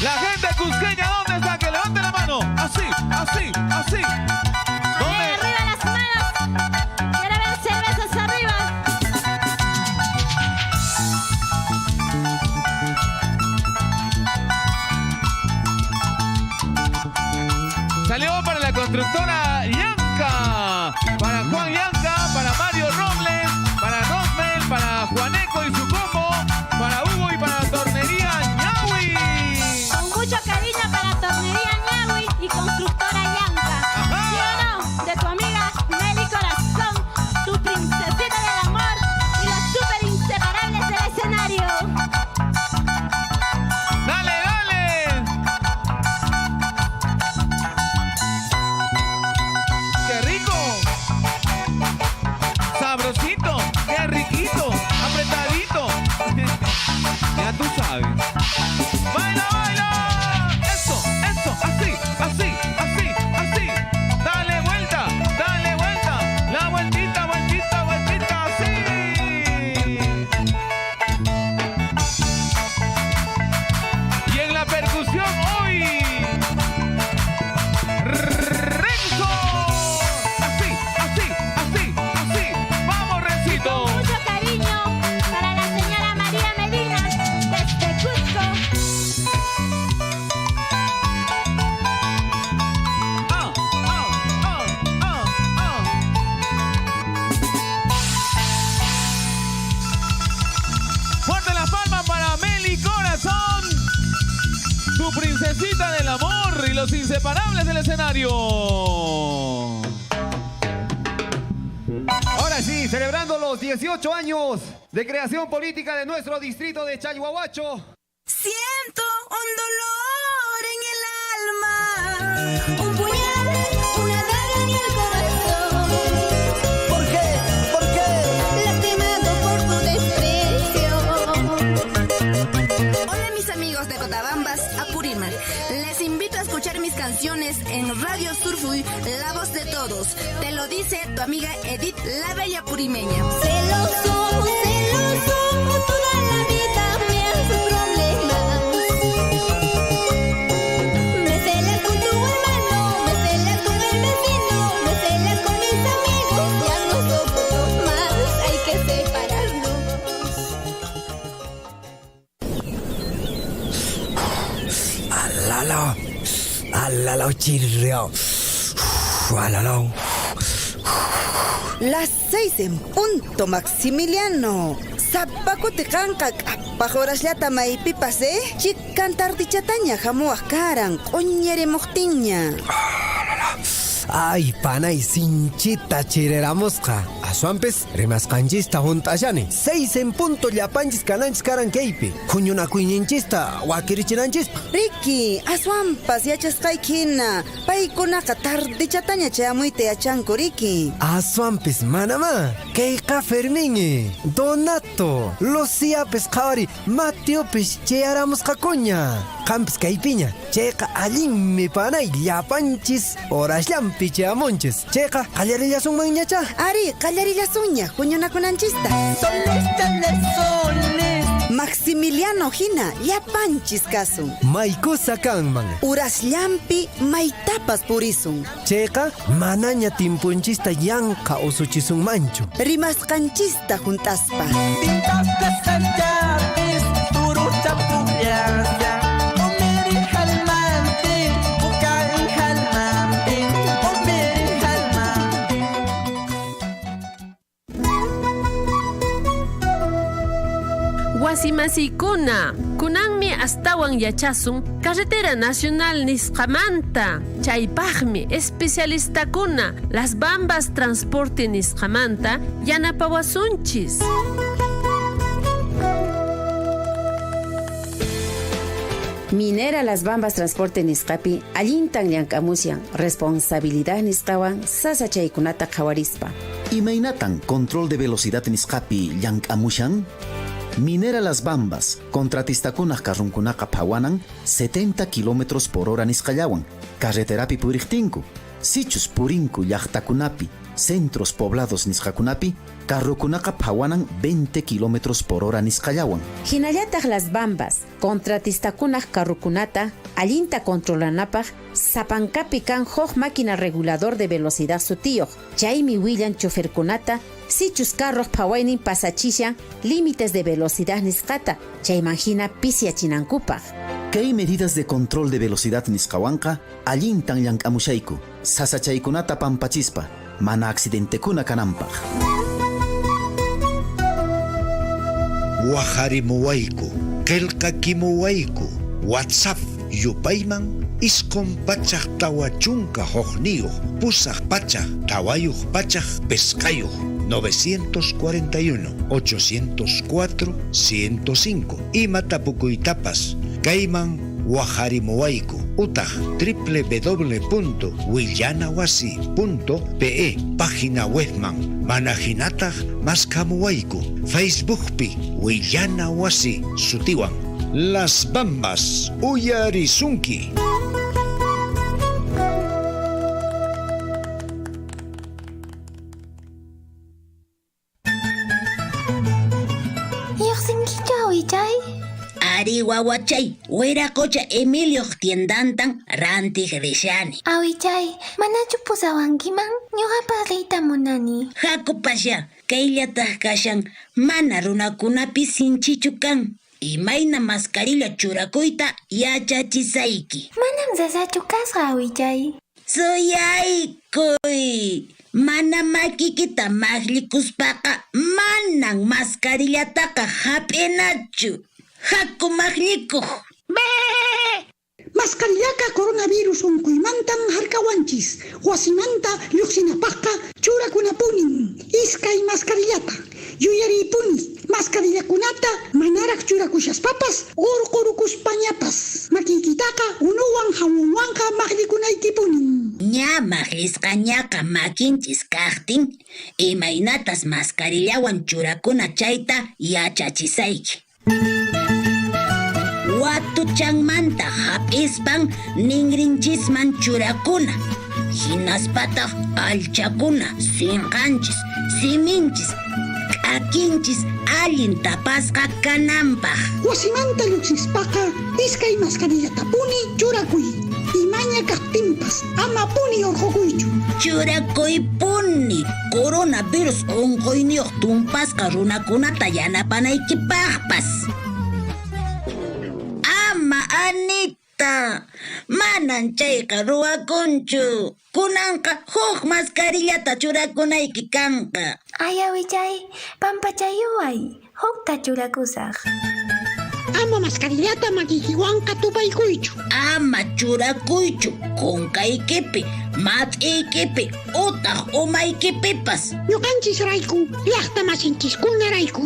La gente cusqueña, ¿dónde está? Que levante la mano. Así, así, así. ¿Dónde? Arriba las manos. Quiero ver cervezas arriba. Salió para la constructora Yanka, para Juan Yanka, para Mario Robles, para Rosmel, para Juaneco y su combo, para Hugo y para Tornería Ñawi. Con mucho cariño para Tornería Ñawi y Constructora Yanka. ¿Sí o no? De tu amiga Nelly Corazón, tu princesita del amor y los súper inseparables del escenario. ¡Dale, dale! ¡Qué rico! ¡Sabrosito! ¡Qué riquito! ¡Apretadito! Ya tú sabes. ¡Baila, baila! ¡Eso, eso! ¡Así, así, así, así! ¡Dale vuelta! ¡Dale vuelta! ¡La vueltita, vueltita, vueltita! ¡Así! Y en la percusión hoy, Renzo. Así, así, así, así. ¡Vamos, Rencito! Mucho cariño para la señora María Medina desde Cusco. Ah, ah, ah, ah, ah. Fuerte las palmas para Meli Corazón, tu princesita del amor y los inseparables del escenario. Ahora sí, celebrando los 18 años de creación política de nuestro distrito de Challhuahuacho. Siento un dolor en el alma, un puñal, una daga en el corazón. ¿Por qué? ¿Por qué? Lastimado por tu desprecio. Hola mis amigos de Cotabambas, Apurímac. Les invito a escuchar mis canciones en Radio Surfuy, La Voz de Todos. Te lo dice tu amiga Edith, la Bella Purimeña. Celoso, celoso, toda la vida me hace problemas. Me celas con tu hermano, me celas con el vecino, me celas con mis amigos, ya no soporto más, hay que separarnos. Alala, alala, chirriao. Alala. Las 6 en punto, Maximiliano. Zapakuti qanqa k'apaq horasllata maypipas, eh? Chikan tardichataña hamuwaq karan, q'uñirimuqtinña. Ay, panay, sinchita chireramusqa. Aswanpis rimasqanchista hunt'ashani. 6 en punto llapanchis kananchis karan kaypi. Huñunakuyninchista wakirichinanchispaq. Riki, aswanpas yachasqayki hina. Paykunaqa tardichataña chayamuyta yachanku, Riki. Aswanpis manamá. Kayqa Fermín, Donato, Luciapis qhawari, Mateopis chayaramusqakuña. Qampis kaypiña. Chayqa allinmi panay llapanchis horasllampi chayamunchis. Chayqa qallarillasunmanñacha. Ari, qallarillasunña huñunakunanchista. Maximiliano hina, llapanchis kasun. Maykusa kanman. Urasllampi maytapas purisun. Chayqa manaña timpunchista yanqa usuchisunmanchu. Rimasqanchista hunt'aspa. Wasimasikuna, kunanmi astawan yachasun Carretera Nacional nisqamanta. Chaypaqmi especialistakuna Las Bambas Transporte nisqamanta yanapawasunchis. Minera Las Bambas Transporte nisqapi allintan llank'amushan responsabilidad nisqawan sasachaykunata qhawarispa. Imaynatan control de velocidad nisqapi llank'amushan? Minera Las Bambas, contratistakunaq karrunkunaqa phawanan 70 kilómetros por hora nisqallawan, carreterapi puriqtinku. Sichus purinku llaqtakunapi, centros poblados nisqakunapi, carrukunaqa phawanan 20 kilómetros por hora nisqallawan. Hinallataq Las Bambas, contratistakunaq karrukunata Allinta controlanapaq sapankapi kan huk máquina regulador de velocidad sutiyuq. Chaymi willan choferkunata sichus carroq phawaynin pasachishan límites de velocidad nisqata, chayman hina pisiachinankupaq. Kay medidas de control de velocidad nisqawanqa allintan llank'amushayku, sasachaykunata pampachispa, mana accidentekuna kananpaq. Waqarimuwayku, qillqakimuwayku, WhatsApp yupayman 941 804 5 941 804 105 ima tapukuytapas kayman waqarimuwayku utaq www.willanawasi.pe página webman mana hinataq maskhamuwayku Facebookpi Willana Wasi sutiwan. Las Bambas uyarisunki. Lluqsinkichu awichay? Ari wawachay, wiraqocha Emilioq tiendantan rantiq rishani. Awichay, manachu pusawankiman? Ñuqapas riyta munani. Hakupasya, kayllataq kashan mana runakunapi sinchichu kan. Imayna mascarilla churakuyta yachachisayki. Manam sasachu kasqa, awichay. Suyaykuy. Mana makikita maqllikuspaqa manan mascarillataqa hap'inachu. Haku maqllikuq. Mascarillaqa coronavirus unquymantan harkawanchis. Wasimanta lluqsinapaqqa churakunapunin iskay mascarillata. Yuyariypuni mascarillakunata manaraq churakushaspapas urqurukuspañapas. Makiykitaqa unuwan jabonwanqa maqllikunaykipunin. Ña maqllisqañaqa makinchis kaqtin, imaynatas mascarillawan churakuna chayta yachachisayki. Watuchanmanta hap'ispan ninrinchisman churakuna. Hinaspataq allchakuna sinqanchis, siminchis, k'akinchis allin tapasqa kananpaq. Wasimanta lluqsispaqa iskay mascarillatapuni churakuy. Imaña kaqtinpas amapuni urqukuychu. Churakuypuni coronavirus unquyniyuq tumpasqa runakunata yanapanaykipaqpas. Ama Anita, manan chayqa ruwakunchu. Kunanqa huk mascarillata churakunayki kanqa. Ay awichay, pampachayuway, hukta churakusaq. Ama mascarillata makiykiwanqa tupaykuychu. Ama churakuychu kunkaykipi, mat'iykipi utaq umaykipipas. Ñuqanchisrayku, llaqta masinchiskunarayku.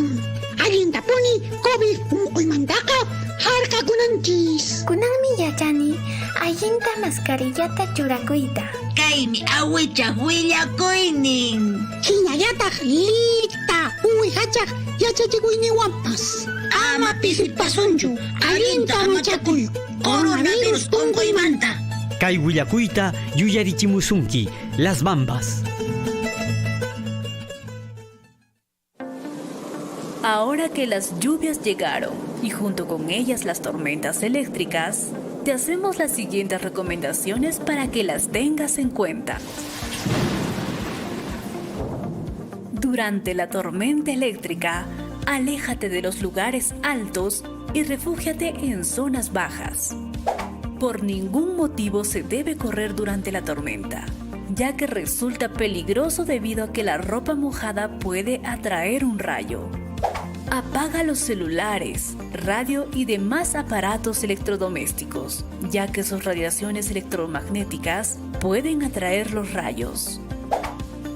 Allintapuni COVID unquymantaqa harkakunanchis. Kunanmi yachani allinta mascarillata churakuyta. Kaymi awichaq willakuynin. Hinallataq Lita uwihachaq yachachikuyninwanpas. Ama pisipasunchu, allinta amachakuy coronavirus unquymanta. Kay willakuyta yuyarichimusunki, Las Bambas. Ahora que las lluvias llegaron y junto con ellas las tormentas eléctricas, te hacemos las siguientes recomendaciones para que las tengas en cuenta. Durante la tormenta eléctrica, aléjate de los lugares altos y refúgiate en zonas bajas. Por ningún motivo se debe correr durante la tormenta, ya que resulta peligroso debido a que la ropa mojada puede atraer un rayo. Apaga los celulares, radio y demás aparatos electrodomésticos, ya que sus radiaciones electromagnéticas pueden atraer los rayos.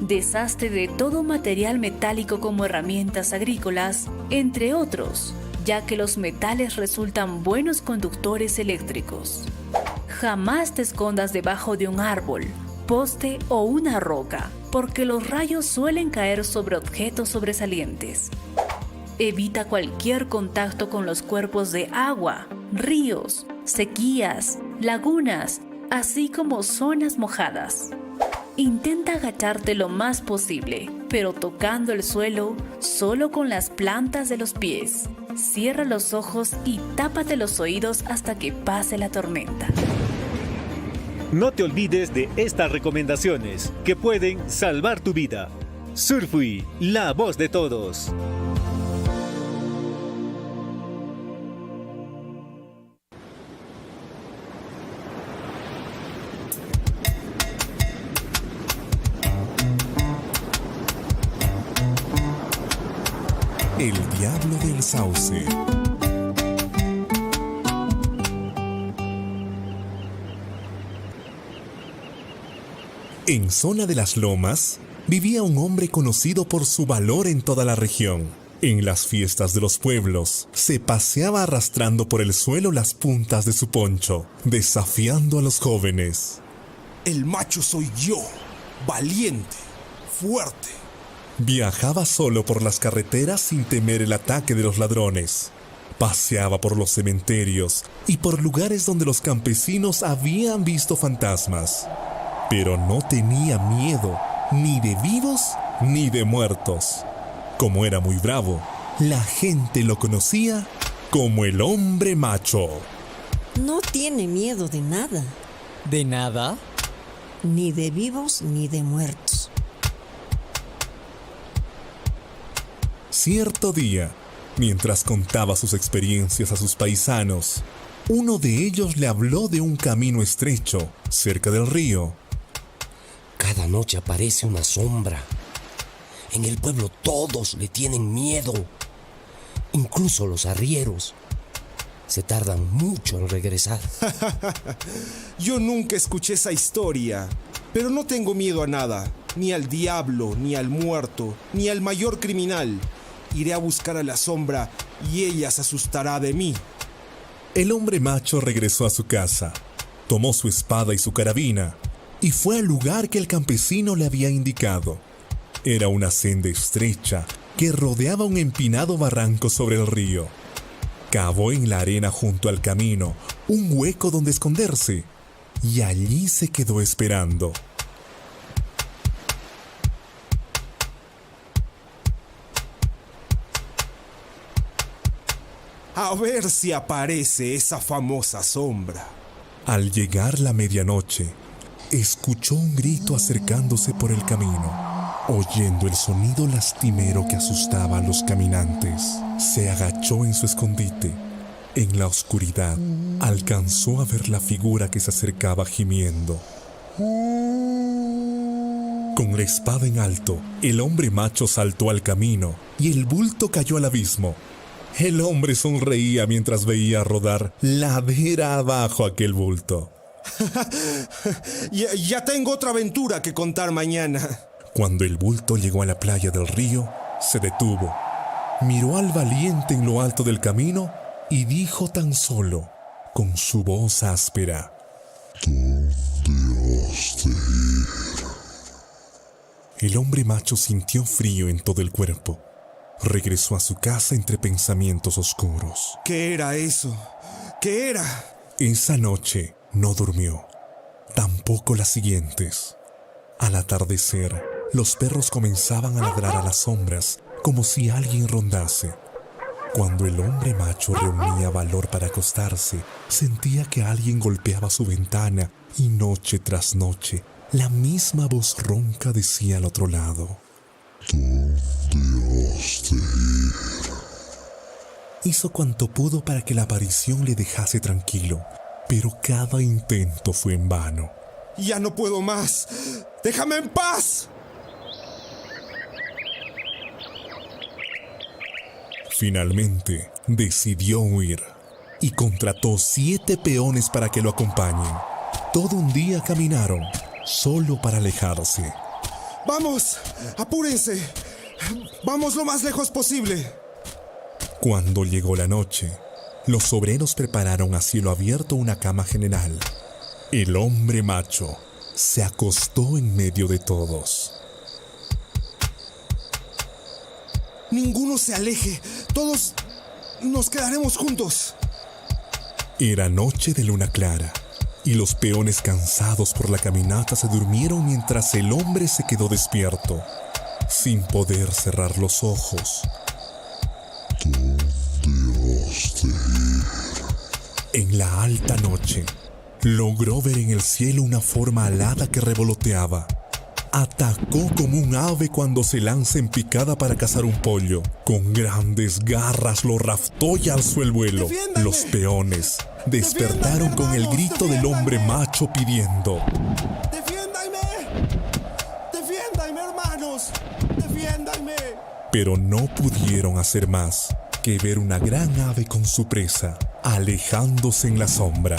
Deshazte de todo material metálico como herramientas agrícolas, entre otros, ya que los metales resultan buenos conductores eléctricos. Jamás te escondas debajo de un árbol, poste o una roca, porque los rayos suelen caer sobre objetos sobresalientes. Evita cualquier contacto con los cuerpos de agua, ríos, sequías, lagunas, así como zonas mojadas. Intenta agacharte lo más posible, pero tocando el suelo solo con las plantas de los pies. Cierra los ojos y tápate los oídos hasta que pase la tormenta. No te olvides de estas recomendaciones que pueden salvar tu vida. Surfui, la voz de todos. El diablo del sauce. En zona de las Lomas vivía un hombre conocido por su valor en toda la región. En las fiestas de los pueblos, se paseaba arrastrando por el suelo las puntas de su poncho, desafiando a los jóvenes. El macho soy yo, valiente, fuerte. Viajaba solo por las carreteras sin temer el ataque de los ladrones. Paseaba por los cementerios y por lugares donde los campesinos habían visto fantasmas. Pero no tenía miedo ni de vivos ni de muertos. Como era muy bravo, la gente lo conocía como el hombre macho. No tiene miedo de nada. ¿De nada? Ni de vivos ni de muertos. Cierto día, mientras contaba sus experiencias a sus paisanos, uno de ellos le habló de un camino estrecho cerca del río. Cada noche aparece una sombra. En el pueblo todos le tienen miedo, incluso los arrieros. Se tardan mucho en regresar. Yo nunca escuché esa historia, pero no tengo miedo a nada, ni al diablo, ni al muerto, ni al mayor criminal. Iré a buscar a la sombra y ella se asustará de mí. El hombre macho regresó a su casa, tomó su espada y su carabina y fue al lugar que el campesino le había indicado. Era una senda estrecha que rodeaba un empinado barranco sobre el río. Cavó en la arena junto al camino un hueco donde esconderse y allí se quedó esperando. A ver si aparece esa famosa sombra. Al llegar la medianoche, escuchó un grito acercándose por el camino. Oyendo el sonido lastimero que asustaba a los caminantes, se agachó en su escondite. En la oscuridad, alcanzó a ver la figura que se acercaba gimiendo. Con la espada en alto, el hombre macho saltó al camino y el bulto cayó al abismo. El hombre sonreía mientras veía rodar ladera abajo aquel bulto. Ya tengo otra aventura que contar mañana. Cuando el bulto llegó a la playa del río, se detuvo, miró al valiente en lo alto del camino y dijo tan solo, con su voz áspera: ¿Dónde has de ir? El hombre macho sintió frío en todo el cuerpo. Regresó a su casa entre pensamientos oscuros. ¿Qué era eso? ¿Qué era? Esa noche no durmió. Tampoco las siguientes. Al atardecer, los perros comenzaban a ladrar a las sombras como si alguien rondase. Cuando el hombre macho reunía valor para acostarse, sentía que alguien golpeaba su ventana y noche tras noche, la misma voz ronca decía al otro lado: ¿Dónde has de ir? Hizo cuanto pudo para que la aparición le dejase tranquilo, pero cada intento fue en vano. Ya no puedo más. ¡Déjame en paz! Finalmente, decidió huir y contrató 7 peones para que lo acompañen. Todo un día caminaron, solo para alejarse. ¡Vamos! ¡Apúrense! ¡Vamos lo más lejos posible! Cuando llegó la noche, los obreros prepararon a cielo abierto una cama general. El hombre macho se acostó en medio de todos. Ninguno se aleje. Todos nos quedaremos juntos. Era noche de luna clara y los peones cansados por la caminata se durmieron mientras el hombre se quedó despierto, sin poder cerrar los ojos. ¿Dónde En la alta noche, logró ver en el cielo una forma alada que revoloteaba. Atacó como un ave cuando se lanza en picada para cazar un pollo. Con grandes garras lo raptó y alzó el vuelo. Los peones despertaron con el grito del hombre macho pidiendo: ¡Defiéndanme! ¡Defiéndanme, hermanos! ¡Defiéndanme! Pero no pudieron hacer más que ver una gran ave con su presa, alejándose en la sombra.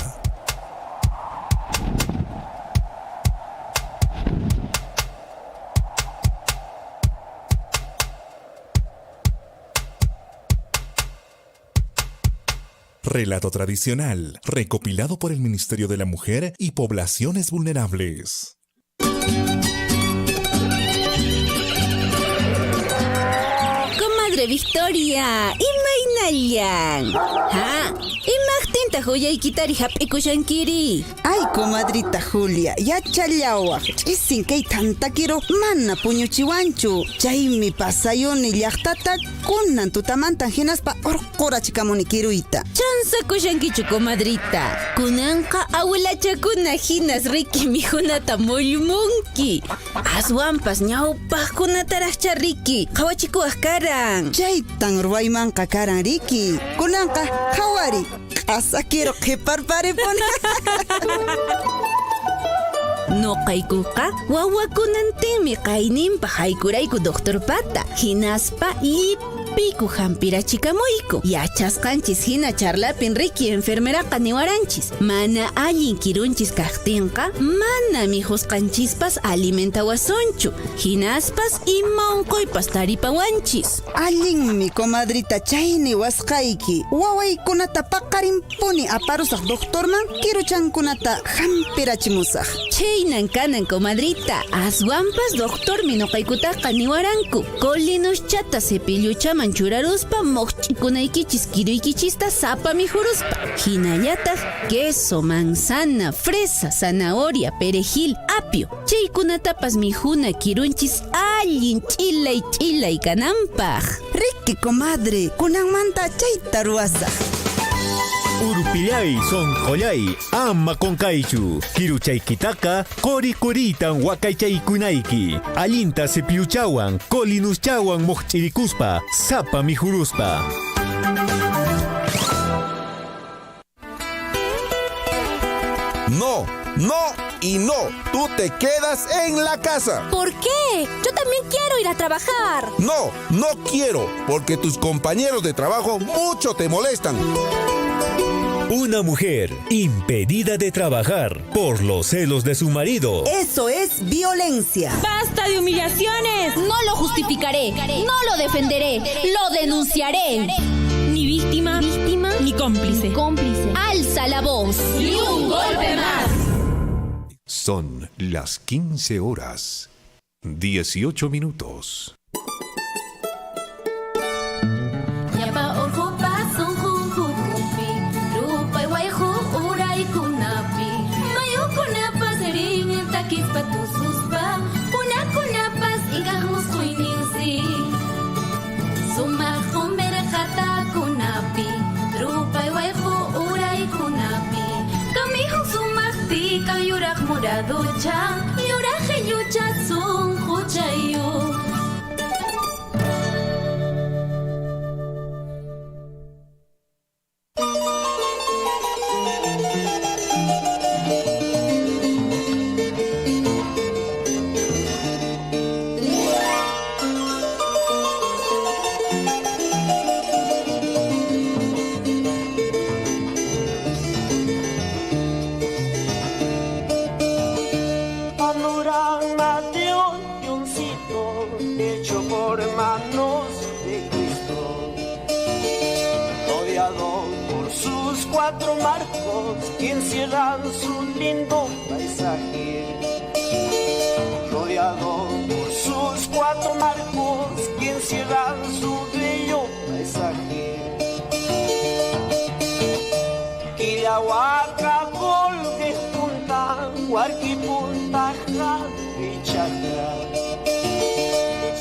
Relato tradicional, recopilado por el Ministerio de la Mujer y Poblaciones Vulnerables. Comadre Victoria, imaynallan. Ha, imaqtintaq uyaykitari hap'ikushankiri? Ay, comadrita Julia, yachallawaq. Ch'isin kay tantakiru mana puñuchiwanchu. Chaymi pasayuni llaqtata kunan tutamantan hinaspa urqurachikamuni kiruyta. Chansakushankichu, comadrita. Kunanqa awilachakuna hinas riki mikhunata mullmunki. Aswanpas ñawpaqkunataraqcha riki qhawachikuwaq karan. Chaytan ruwaymanqa karan riki. Kunanqa qhawari q'asa kiru qhiparparipun. Noqaykuqa wawakunantinmi qayninpaq haykurayku doctorpata. Hinaspa llipiku hampirachikamuyku. Yachasqanchis hina charlapin riki enfermeraqa niwaranchis. Mana allin kirunchis kaqtinqa mana mikhusqanchispas alimentawasunchu. Hinaspas ima unquypas taripawanchis. Allinmi, comadrita, chay niwasqayki. Wawaykunata paqarinpuni aparusaq doctorman kiruchankunata hampirachimusaq. Chaynan kanan, comadrita. Aswanpas doctormi noqaykutaqa niwaranku. Colinuschata cepilluchaman churaruspa moqch'ikunaykichis kiruykichista sapa mikhuruspa. Hinallataq queso, manzana, fresa, zanahoria, perejil, apio. Chaykunatapas mikhuna kirunchis allin ch'ilay ch'ilay kananpaq. Riki, comadre, kunanmanta chayta ruwasaq. Urpillay, sonqollay, ama qunqaychu. Kiruchaykitaqa quri quritan waqaychaykunayki. Allinta cepilluchawan, colinuschawan moqch'irikuspa, sapa mikhuruspa. No, no y no. Tú te quedas en la casa. ¿Por qué? Yo también quiero ir a trabajar. No, no quiero, porque tus compañeros de trabajo mucho te molestan. Una mujer impedida de trabajar por los celos de su marido. Eso es violencia. ¡Basta de humillaciones! No lo justificaré, no lo defenderé, lo denunciaré. Ni víctima, ni cómplice. Alza la voz. Y un golpe más. Son las 15:18 minutos.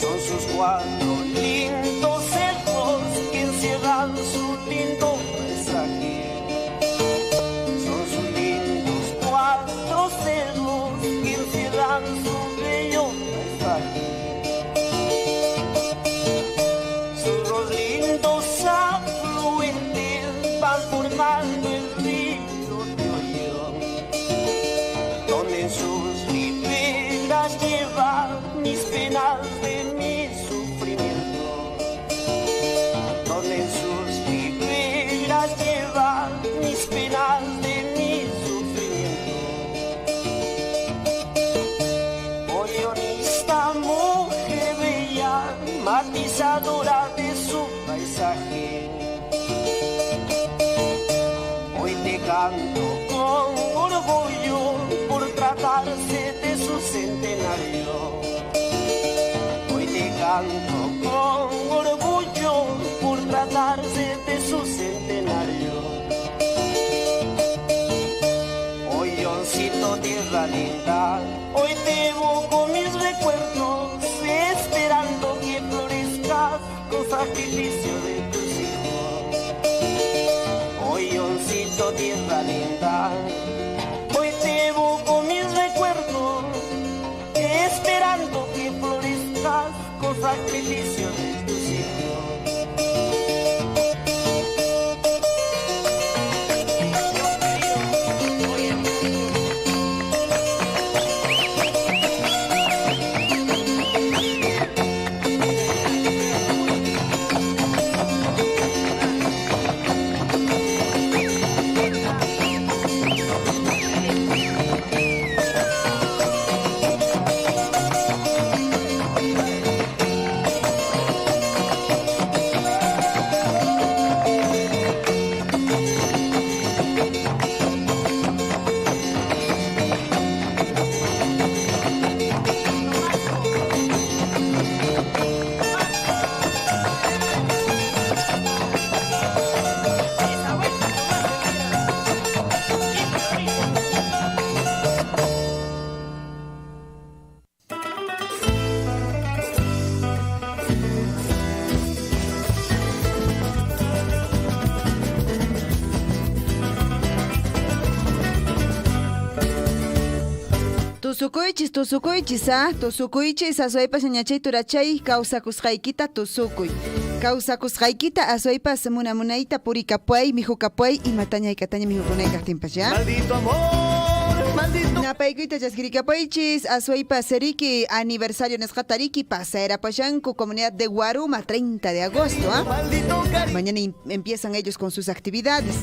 Son sus cuatro lindos cerros que encierran su lindo paisaje. forman su bello paisaje. Sus dos lindos afluentes van formando el río de Ollón, donde en sus riberas lleva mis penas de mi sufrimiento, donde en sus riberas lleva mis penas de mi sufrimiento. Ollonista, mujer bella, matizadora de su paisaje. Hoy te canto con orgullo por tratarse de su centenario. Hoy te canto con orgullo por tratarse de su centenario. Olloncito, tierra linda, hoy te evoco mis recuerdos, esperando que florezcas con sacrificio de tus hijos. Olloncito, tierra linda, hoy te evoco mis recuerdos, esperando que florezcas con sacrificio de tus hijos. Tusukuychis, tusukuychis, ah, tusukuychis, aswaypas ñañachay turachay, kawsakusqaykita tusukuy. Kawsakusqaykita aswaypas munamunayta purikapuay, mijukapuay, imataña haykataña mijukunay kaqtinpas, ya. Maldito amor, maldito. Napaykuyta chaskirikapuychis, aswaypas riki, aniversario nisqata riki, pasarapashanku, comunidad de Guaruma, 30 de agosto, ¿ah? Mañana empiezan ellos con sus actividades.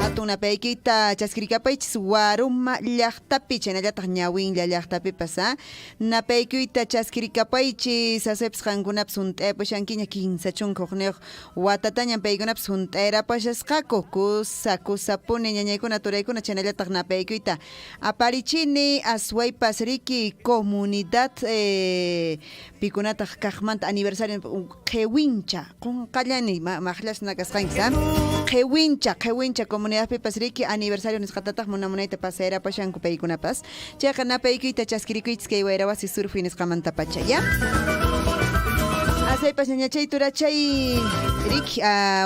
Hatun napaykita chaskirikapuychis, Guaruma llaqtapi, chaynallataq ñawinlla llaqtapipas, ¿ah? Napaykuyta chaskirikapuychis, aswaypas qankunapas hunt'ayapushankiña, 15 hukniyuq watatañan paykunapas hunt'ayrapashasqaku, kusa, kusapuni ñañaykuna turaykuna, chaynallataq napaykuyta aparichini, aswaypas riki, comunidad pikunataq kaqmanta aniversario qhiwincha, qunqallani maqllasna kasqanchis, ¿ah? Qhiwincha, qhiwincha comunidadpipas riki aniversario nisqatataq munamunayta pasayrapashanku paykunapas. Chayqa napaykuyta chaskirikuychis kay wayrawasi surfuy nisqamantapacha, ¿ya? Asaypas ñañachay turachay Rick,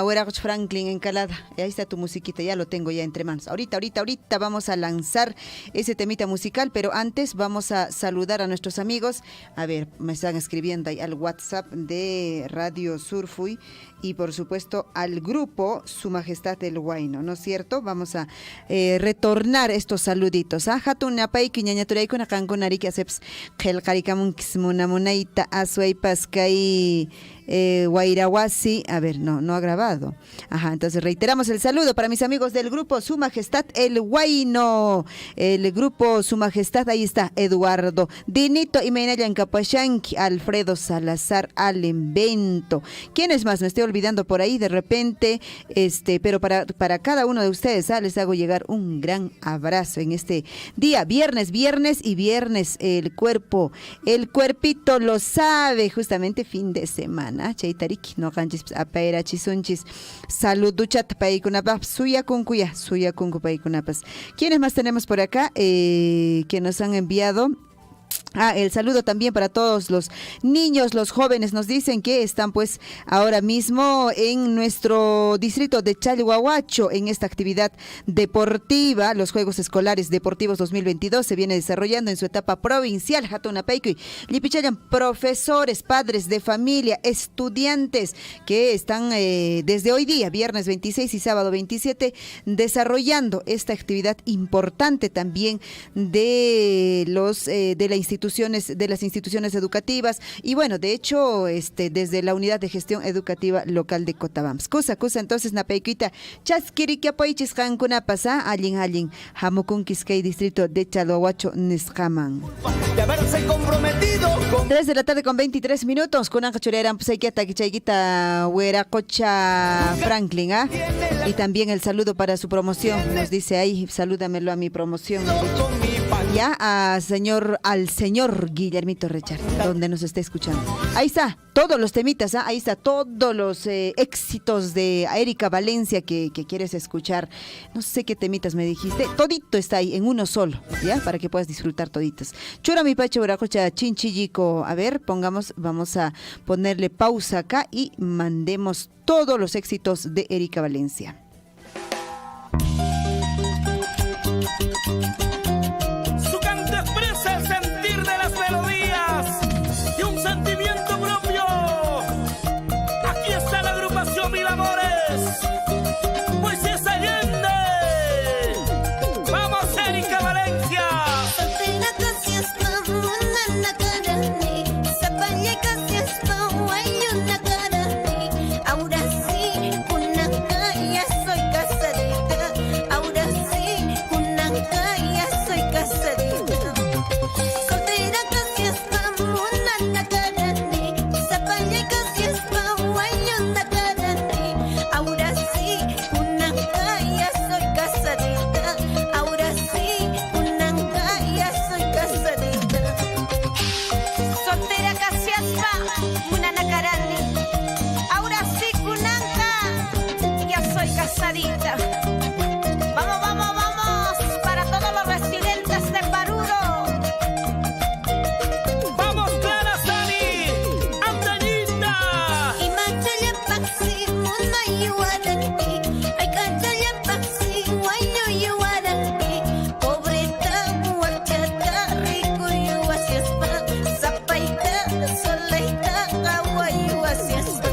Hueragoch Franklin Encalada. Ahí está tu musiquita, ya lo tengo ya entre manos. Ahorita, ahorita, ahorita vamos a lanzar ese temita musical, pero antes vamos a saludar a nuestros amigos. A ver, me están escribiendo ahí al WhatsApp de Radio Surfuy y por supuesto al grupo Su Majestad el Huayno, ¿no es cierto? Vamos a retornar estos saluditos. ¿Ah? Hatun napayki ñañaturaykuna qankuna riki aseps qillqarikamunkis munamunayta aswaypas kay Guairahuasi, a ver, no, no ha grabado. Ajá, entonces reiteramos el saludo para mis amigos del grupo Su Majestad el Huayno. El grupo Su Majestad, ahí está, Eduardo Dinito y Menayan Capashanqui, Alfredo Salazar Allen Bento. ¿Quiénes más? Me estoy olvidando por ahí de repente, pero para cada uno de ustedes, ¿ah? Les hago llegar un gran abrazo en este día, viernes, viernes y viernes, el cuerpo, el cuerpito lo sabe, justamente fin de semana. Chaytariki, noqanchis apayrachisunchis saluduchata paykunapaq suyakunkuya, suyakunku paykunapas. ¿Quiénes más tenemos por acá? Que nos han enviado Ah, el saludo también para todos los niños, los jóvenes nos dicen que están pues ahora mismo en nuestro distrito de Challhuahuacho en esta actividad deportiva, los Juegos Escolares Deportivos 2022 se viene desarrollando en su etapa provincial, Hatunapaykuy, Lipichayan, profesores, padres de familia, estudiantes que están desde hoy día, viernes 26 y sábado 27, desarrollando esta actividad importante también de los de la institución de las instituciones educativas y bueno, de hecho, desde la unidad de gestión educativa local de Cotabambas. Kusa, kusa, entonces napaykuyta chaskirikiapoychis qankunapas, allin allin hamukunkis kay distrito de Challhuahuacho nisqaman. De haberse comprometido con 3 de la tarde con 23 minutos. Kunanqa churayaran pusaykiata kichaykita Hueracocha Franklin, ¿ah? Y también el saludo para su promoción. Nos dice ahí, salúdamelo a mi promoción. Ya al señor Guillermito Richard, donde nos está escuchando. Ahí está, todos los temitas, ¿ah? Ahí está, todos los éxitos de Erika Valencia que quieres escuchar. No sé qué temitas me dijiste. Todito está ahí, en uno solo, ¿ya? Para que puedas disfrutar toditos. Chura mi pacho, Hueracocha, chinchillico. A ver, vamos a ponerle pausa acá y mandemos todos los éxitos de Erika Valencia. Su canto expresa el sentir de las melodías y un sentimiento propio. Aquí está la agrupación Mil Amores. Pues es Allende. ¡Vamos, Erika Valencia! Ahora sí, kunanka ya soy casadita. Ahora sí, kunanka ya soy casadita. Soltera kasiaspa munana karani, sapalla kasiaspa wayunda karani. Ahora sí, kunanka ya soy casadita. Ahora sí, kunanka ya soy casadita. Soltera kasiaspa munana karani. Ahora sí, kunanka ya soy casadita. Vamos, vamos, vamos, para todos los residentes de Paruro. ¡Vamos, Clara Sani! ¡Antañita! Imachallapaqsi munayuwaranki, aykachallapaksi wañuyuwaranki. Pobreta wakchata rikuyuwasiaspa, sapayta solayta qawayuwasiaspa.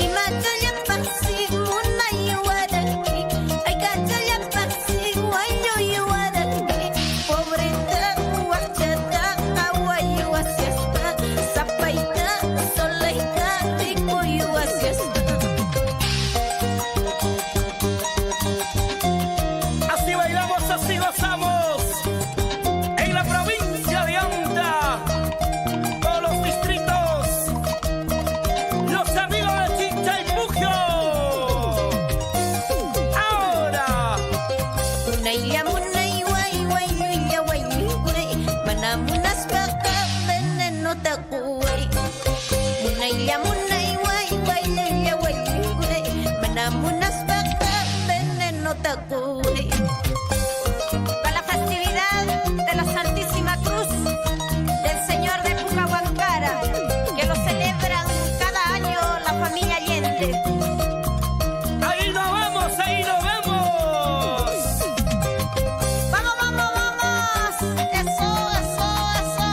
Imachallapaqsi munayuwaranki, aykachallapaksi wañuyuwaranki. Pobreta wakchata qawayuwasiaspa, sapayta solayta rikuyuwasiaspa. Así bailamos, así gozamos. En la provincia de Anta, todos los distritos, los amigos de Chincha y Pujio. Ahora. Munaylla munay way way llulla way way, mana munaspaqa venenota quway. Munaylla munay way way llulla way way, mana munaspaqa venenota quway. Para la festividad de la Santísima Cruz del Señor de Pucahuancara, que lo celebran cada año la familia Allende. Ahí nos vemos, ahí nos vemos. ¡Vamos, vamos, vamos! ¡Eso, eso, eso!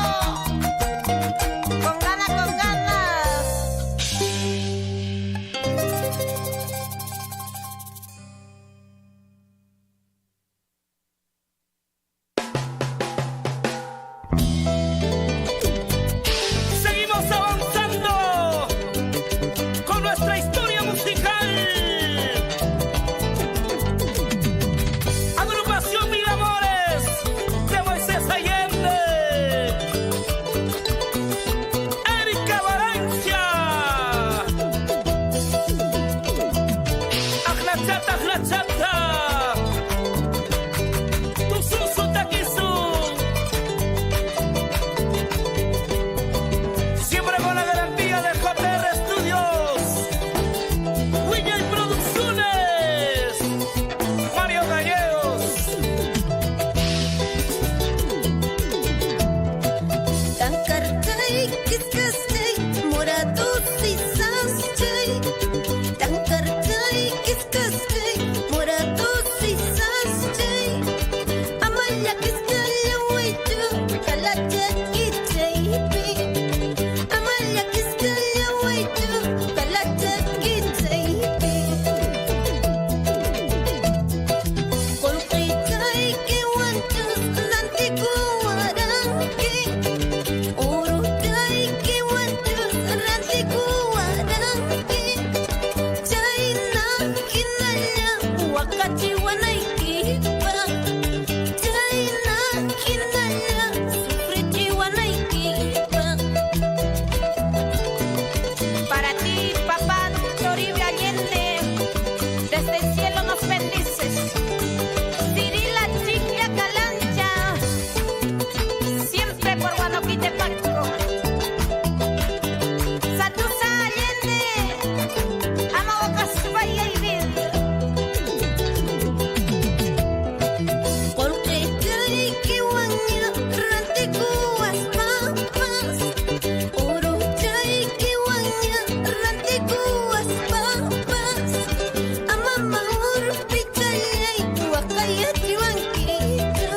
Waqayachiwankichu.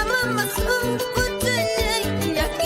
Amama sunquchallay llakichiwankichu.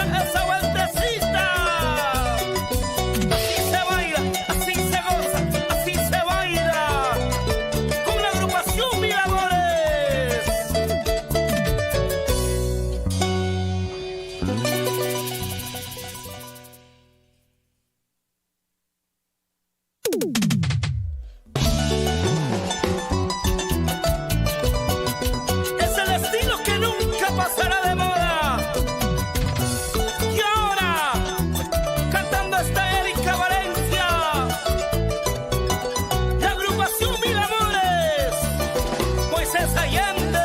esa vueltecita. Así se baila, así se goza, así se baila. Con la agrupación Mil Amores. Es el estilo que nunca pasará de moda. Y ahora, cantando esta Erika Valencia, la agrupación Mil Amores, Moisés Allende.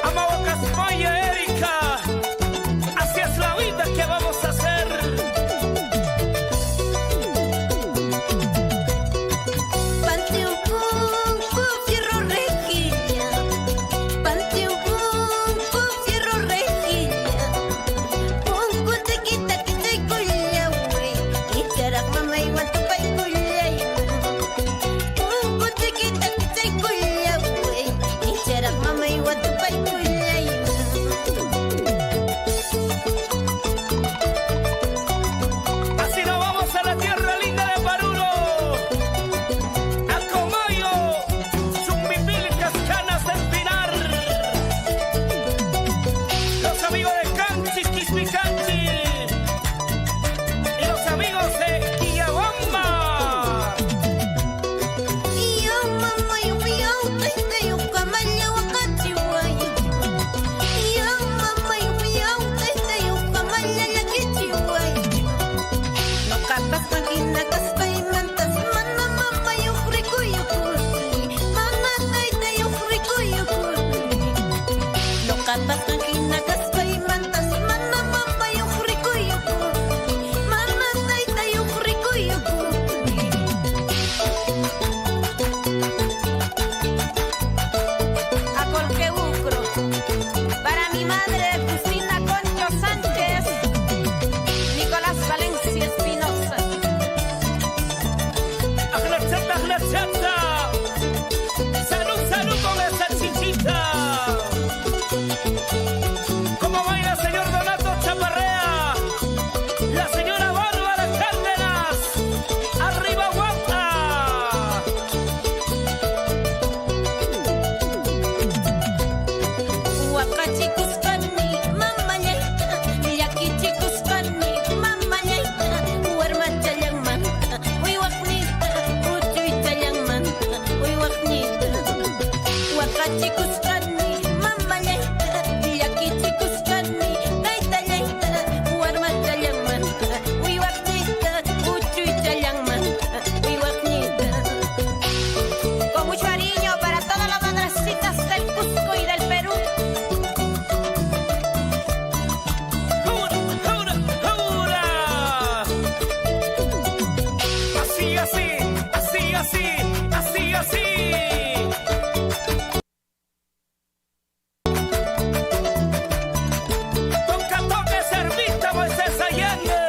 Amahuacaspaya, Erika, así es la vida que vamos a hacer. Así nos vamos a la tierra linda de Paruro, a Comayo, Chumbipil, Cascanas del Pinar. Los amigos de Canchis, Quispicanchi y los amigos de Quillabamba. Acolquebucro. Para mi madre Justina Concho Sánchez, Nicolás Valencia Espinosa. Aglachata, aglachata. Salud, salud con esa chichita. ¿Cómo baila señor Donato Chaparrea? La señora Bárbara Cárdenas. Arriba, guapa. Waqachikusqani mamallayta, llakichikusqani mamallayta, warmachallanmanta, uywaqniyta, uchuychallanmanta, uywaqniyta. Waqachikusqani mamallayta, llakichikusqani taytallayta, warmachallanmanta, uywaqniyta, uchuychallanmanta, uywaqniyta. Con mucho cariño para todas las madracitas del Cusco y del Perú. ¡Jura, jura, jura! Así, así, así, así, así, así. Toca, toca, servita, Moisés Allende.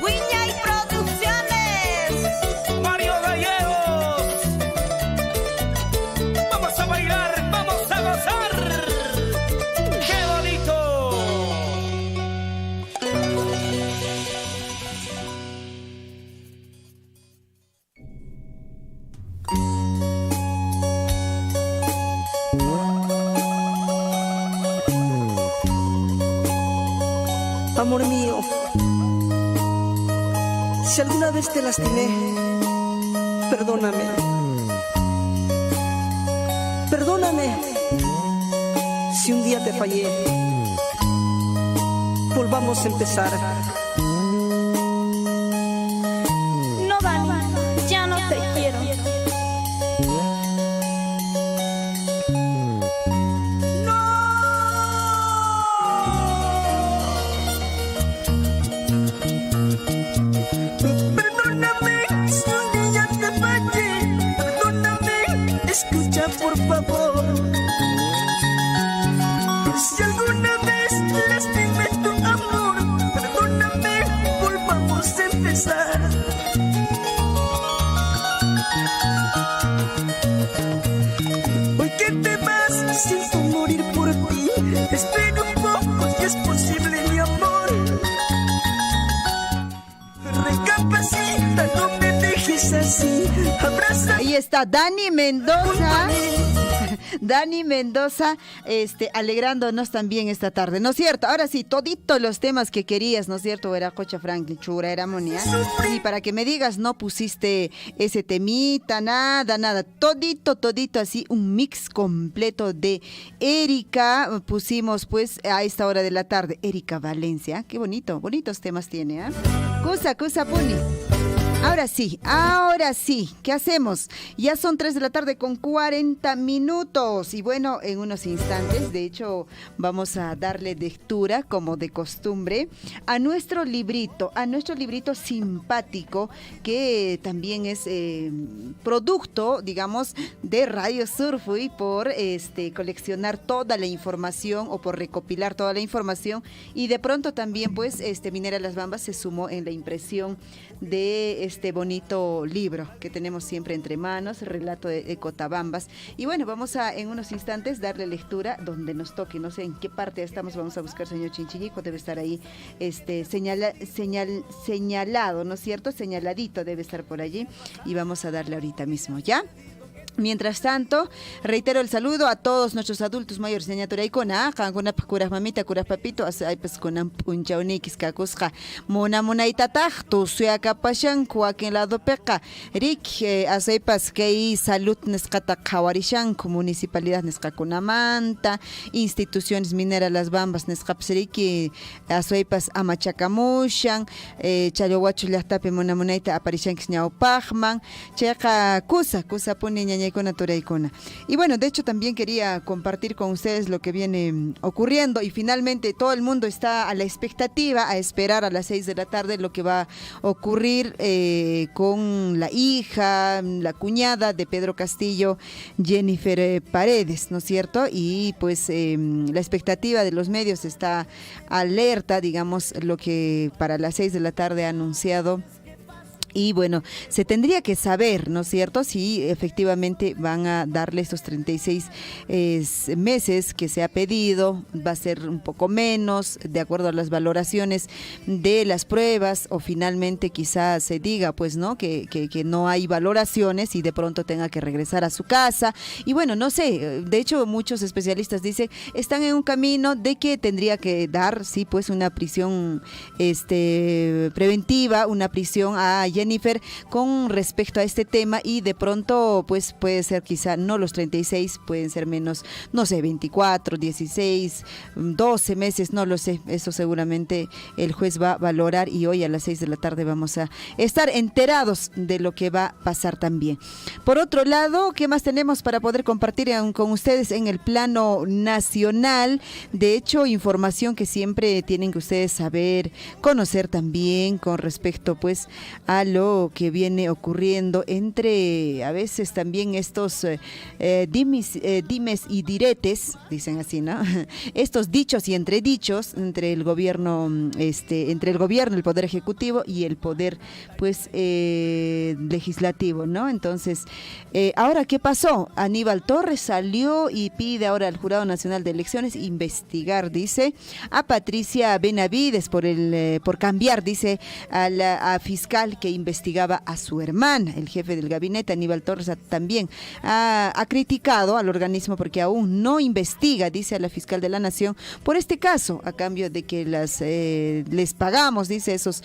Wiñay Producciones. Mario Gallegos. Vamos a bailar, vamos a gozar. ¡Qué bonito! Amor mío, si alguna vez te lastimé, perdóname. Perdóname si un día te fallé. Volvamos a empezar. Amiguita, no me dejes así. Abraza. Ahí está Dani Mendoza. Dani Mendoza, alegrándonos también esta tarde, ¿no es cierto? Ahora sí, todito los temas que querías, ¿no es cierto? Era Cocha Franklin, Chura, era Monia. Y para que me digas, no pusiste ese temita, nada, nada. Todito, todito, así, un mix completo de Erika. Pusimos, pues, a esta hora de la tarde, Erika Valencia. Qué bonito, bonitos temas tiene, ¿eh? Kusa, kusa, puni. Ahora sí, ahora sí, ¿qué hacemos? Ya son 3 de la tarde con 40 minutos y bueno, en unos instantes, de hecho, vamos a darle lectura, como de costumbre, a nuestro librito simpático, que también es producto, digamos, de Radio Surfui por coleccionar toda la información o por recopilar toda la información y de pronto también, pues, Minera Las Bambas se sumó en la impresión de este bonito libro que tenemos siempre entre manos, Relato de Cotabambas. Y bueno, vamos a en unos instantes darle lectura donde nos toque, no sé en qué parte estamos, vamos a buscar, señor Chinchillico, debe estar ahí, señalado, ¿no es cierto? Señaladito debe estar por allí y vamos a darle ahorita mismo, ¿ya? Mientras tanto, reitero el saludo a todos nuestros adultos mayores. Ñaña turaykuna, qankunapaq kuraq mamita, kuraq papito, asaypas kunan p'unchawniykis kakusqa. Muna munaytataq tusuyakapashanku wakin ladopiqa. Rik, asaypas kay salud nisqata qhawarishanku municipalidad nisqakunamanta, instituciones mineras Las Bambas nisqapas riki, asaypas amachakamushan, Challohuacho llaqtapi muna munayta aparishankis ñawpaqman. Chayqa kusa, kusapuni ñaña turaykuna. Y bueno, de hecho también quería compartir con ustedes lo que viene ocurriendo y finalmente todo el mundo está a la expectativa, a esperar a las 6 de la tarde lo que va a ocurrir con la hija, la cuñada de Pedro Castillo, Jennifer Paredes, ¿no es cierto? Y pues la expectativa de los medios está alerta, digamos, lo que para las 6 de la tarde ha anunciado. Y bueno, se tendría que saber, ¿no es cierto?, si efectivamente van a darle estos 36 meses que se ha pedido, va a ser un poco menos, de acuerdo a las valoraciones de las pruebas, o finalmente quizás se diga, pues, ¿no?, que no hay valoraciones y de pronto tenga que regresar a su casa. Y bueno, no sé, de hecho muchos especialistas dicen, están en un camino de que tendría que dar, sí, pues una prisión, preventiva, una prisión a Jennifer con respecto a este tema y de pronto pues puede ser quizá no los 36, pueden ser menos, no sé, 24, 16, 12 meses, no lo sé, eso seguramente el juez va a valorar y hoy a las 6 de la tarde vamos a estar enterados de lo que va a pasar también. Por otro lado, ¿qué más tenemos para poder compartir con ustedes en el plano nacional? De hecho, información que siempre tienen que ustedes saber, conocer también con respecto pues a lo que viene ocurriendo entre a veces también estos dimes y diretes, dicen así, ¿no? Estos dichos y entredichos entre el gobierno, entre el gobierno, el poder ejecutivo y el poder, pues, legislativo, ¿no? Entonces, ahora, ¿qué pasó? Aníbal Torres salió y pide ahora al Jurado Nacional de Elecciones investigar, dice, a Patricia Benavides por cambiar, dice, a la fiscal que investigaba a su hermana. El jefe del gabinete, Aníbal Torres, también ha criticado al organismo porque aún no investiga, dice, a la fiscal de la Nación por este caso, a cambio de que les pagamos, dice, esos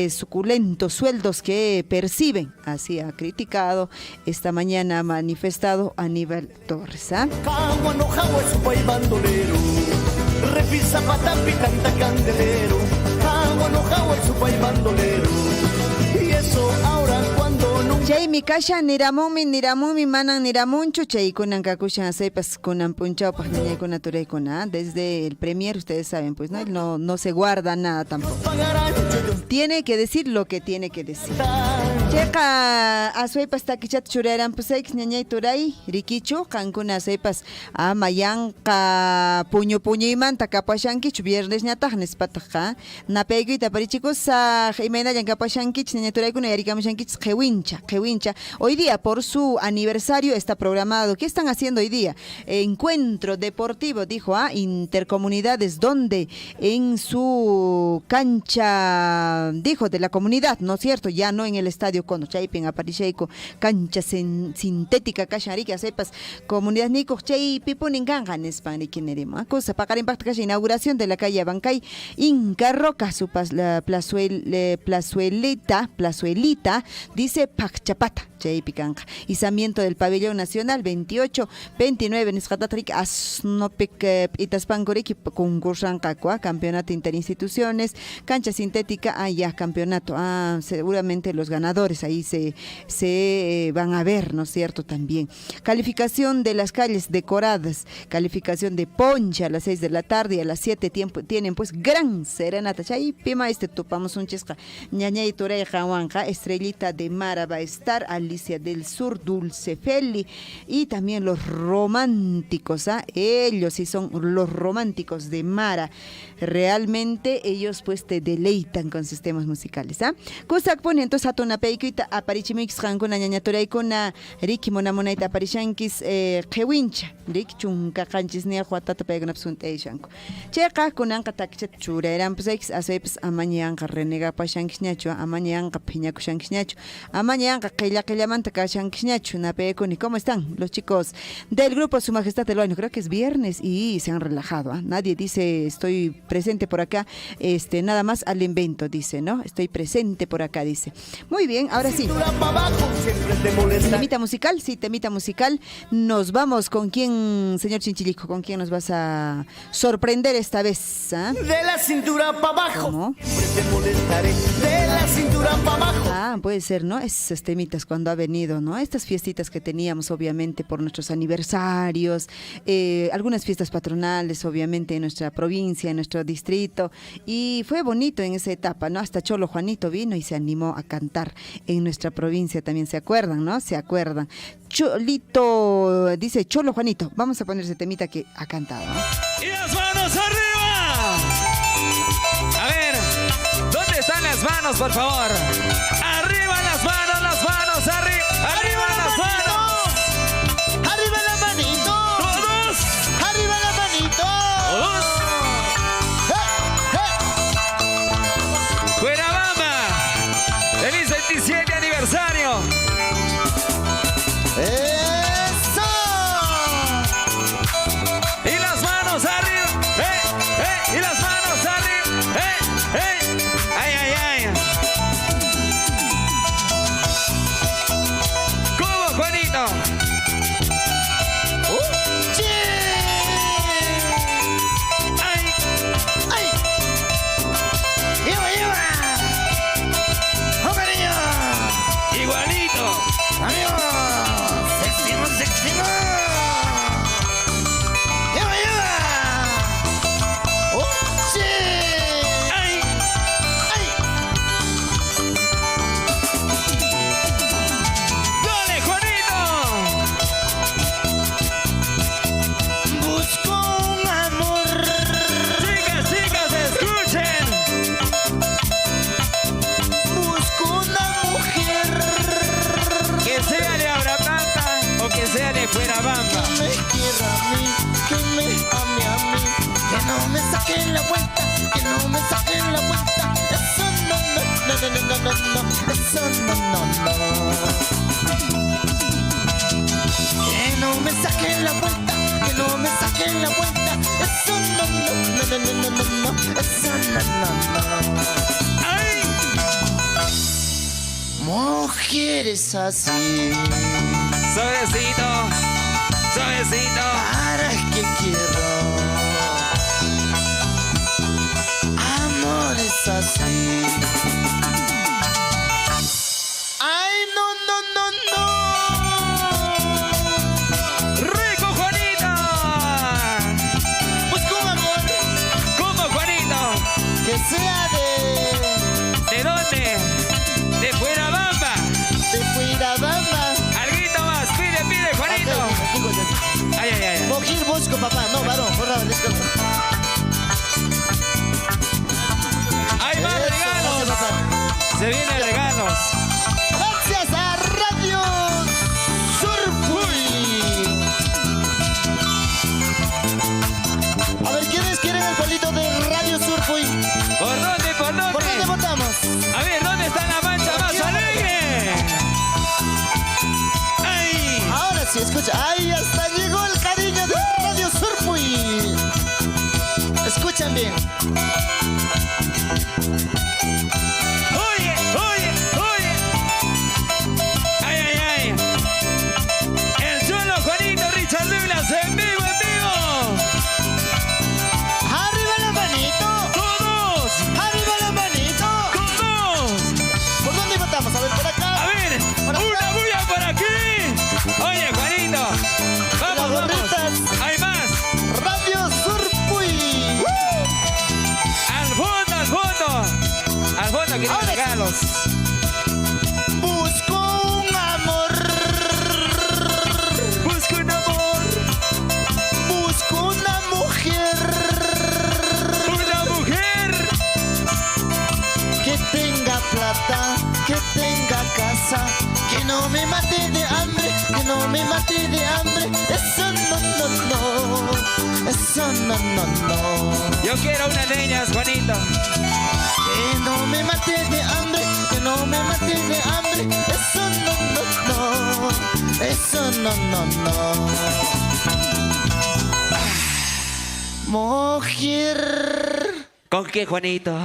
suculentos sueldos que perciben. Así ha criticado esta mañana, ha manifestado Aníbal Torres. ¿Ah? Chaymi kashan niramunmi niramunmi manan niramunchu chaykunan kakushan asaypas kunan punchawpaq ñañaykuna turaykuna. Desde el premier, ustedes saben, pues no, no se guarda nada tampoco. Tiene que decir lo que tiene que decir. Chayqa asuypas takichata churaranpusayki ñañay turay rikichu qankuna asuypas ama yanqa puñu puñuymanta kapashankichu viernes ñataq nispataq napaykuyta aparichikusaq imaynallan kapashankichis ñañay turaykuna yarikamushankichis qhiwincha Qewincha. Hoy día, por su aniversario, está programado. ¿Qué están haciendo hoy día? Encuentro deportivo, dijo, intercomunidades, donde en su cancha, dijo, de la comunidad, ¿no es cierto? Ya no en el estadio Cono, chaypin, aparishayku, cancha sintética, kashan, riki, sepas, comunidad nikuq, chaypipunin kanqa, nispan, riki, nirimo. Cosa, paqarinpaqta kashan inauguración de la calle Abancay, Inca Roca, su la plazuelita, dice Pacchapata, chaypi kanqa. Izamiento del pabellón nacional, 28, 29, nisqatata, riki, asnopik, p'itaspanku, riki, concursanqaku, campeonato interinstituciones, cancha sintética, ya, campeonato, seguramente los ganadores ahí se van a ver, ¿no es cierto? También. Calificación de las calles decoradas, calificación de poncha a las 6 de la tarde y a las 7 tienen pues gran serenata. Chaypi ma tupamos un chisqa. Ñañay turay qanwanqa, Estrellita de Mara va a estar, Alicia del Sur, Dulce Feli y también los románticos, ellos sí son los románticos de Mara. Realmente ellos pues te deleitan con sus temas musicales, Kusakpuni, entonces hatun apaykuta aparichimuykichis qankuna ñañaturaykuna, riki munamunayta aparishankis, qhiwincha, riki chunka qanchisniyuq watata paykunapas hunt'ayshanku. Chayqa kunanqa takichata churayranpusaykichis, aswaypas amaña yanqa renegapashankisñachu, amaña yanqa phiñakushankisñachu, amaña yanqa qilla qillamanta kashankisñachu. Napaykuni, ¿cómo están los chicos del grupo Su Majestad el Baño? Creo que es viernes y se han relajado, Nadie dice estoy presente por acá, nada más al invento, dice, ¿no? Estoy presente por acá, dice. Muy bien, ahora sí. Temita musical, sí, temita musical. Nos vamos con quién, señor Chinchillico, con quién nos vas a sorprender esta vez, De la cintura para abajo. ¿Cómo? Siempre te molestaré. De la cintura para abajo. Puede ser, ¿no? Esos temitas cuando ha venido, ¿no? Estas fiestitas que teníamos, obviamente, por nuestros aniversarios, algunas fiestas patronales, obviamente, en nuestra provincia, en nuestro distrito, y fue bonito en esa etapa, ¿no? Hasta Cholo Juanito vino y se animó a cantar en nuestra provincia también, ¿se acuerdan, no? Se acuerdan. Cholito, dice Cholo Juanito, vamos a poner ese temita que ha cantado, ¿no? ¡Y las manos arriba! A ver, ¿dónde están las manos, por favor? ¡Arriba las manos, arriba! ¡Arriba las manos! ¡Arriba la manito! ¡Todos! ¡Arriba la manito! ¡Todos! ¡Fuera Bamba! ¡Feliz 27 aniversario! ¡Eso! ¡Y las manos arriba! ¡Eh! ¡Eh! ¡Y las manos arriba! ¡Eh! ¡Eh! ¡Ay, ay, ay! ¿Cómo, Juanito? ¡Sí! ¡Ay! ¡Ay! ¡Lleva, lleva! ¡Oh, cariño! ¡Igualito! ¡Amigo! ¡Sexy, sexy! ¡Lleva, lleva! ¡Oh, sí! ¡Ay! ¡Ay! ¡Dale, Juanito! Busco un amor. Chicas, chicas, escuchen. Busco una mujer. Que sea de Abrapampa o que sea de Fuerabamba. Que me quiera a mí, que me ame a mí. Que no me saquen la vuelta, que no me saquen la vuelta. Eso no, no, no, no, no, no, no, eso no, no, no. Que no me saquen la vuelta, que no me saquen la vuelta. Eso no, no, no, no, no, no, no, eso no, no, no. ¡Ay! Mujeres así. Suavecito, suavecito. ¿Para qué quiero amores así? ¡Ay, no, no, no, no! ¡Rico, Juanito! Busco un amor. ¿Cómo, Juanito? Que sea de... ¿De dónde? De Fuerabamba. De Fuerabamba. Alguito más, pide, pide, Juanito. Ay, ay, ay. Mojir busco, papá. No, varón, por favor, disculpa. Hay más Eso, regalos. gracias, papá. Se vienen regalos. Gracias a Radio Oye, oye, oye. Ay, ay, ay. El solo Juanito Richard Douglas en vivo, en vivo. ¡Arriba la manito! ¡Todos! ¡Arriba la manito! ¡Todos! ¿Por dónde votamos? A ver, por acá. A ver, una bulla por aquí. Oye, Juanito. Vamos, vamos. Hay más. Radio Surpuy. Al fondo, al fondo. Al fondo quieren regalos. Busco un amor. Busco un amor. Busco una mujer. Una mujer. Que tenga plata, que tenga casa, que no me mate de hambre, que no me mate de hambre. Eso no, no, no. Eso no, no, no. Yo quiero una de ellas, Juanito. Que no me mate de hambre, que no me mate de hambre. Eso no, no, no. Eso no, no, no. Mujer. ¿Con qué, Juanito?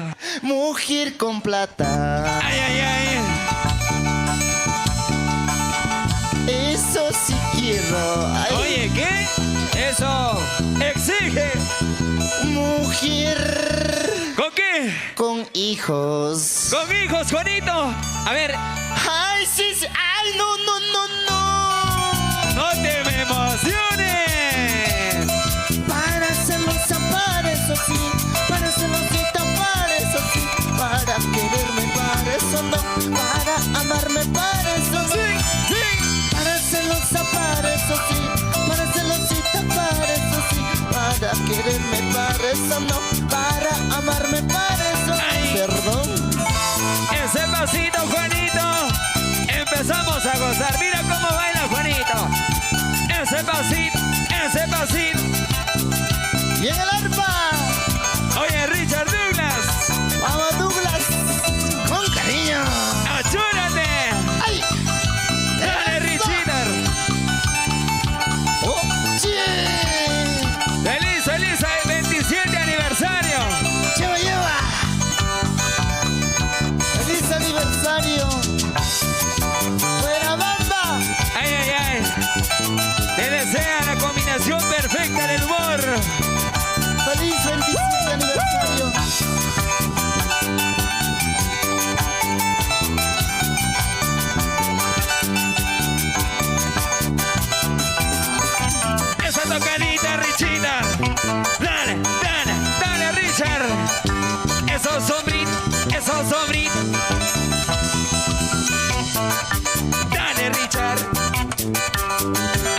Mujer con plata. Ay, ay, ay. Eso sí quiero. Ay. Oye, ¿qué? Eso exige. Mujer. ¿Con qué? Con hijos. Con hijos, Juanito. A ver. Ay, sí, sí. Ay, no, no, no, no. No te me emociones. Para celosa, para eso sí. Para celosita, para eso sí. Para quererme, para eso no. Para amarme, para eso no. Sí, sí. Para celosa, para eso sí. Para celosita, para eso sí. Para quererme, para eso no. Para amarme, para eso no. Perdón. Ese pasito, Juanito. Empezamos a gozar. Mira cómo baila Juanito. Ese pasito, ese pasito. Y en el arpa. Oye, Richard Douglas. Vamos, Douglas. Con cariño. ¡Achúrate! ¡Ay! ¡Dale, Richard! ¡Oh, sí! ¡Feliz, feliz 27 aniversario! ¡Lleva, lleva! ¡Feliz aniversario! ¡Fuera banda! ¡Ay, ay, ay! Te desea la combinación perfecta del humor. ¡Feliz 27 aniversario! Esa tocadita, Richita. Dale, dale, dale, Richard. Esos sombritos, esos sombritos. Dale, Richard.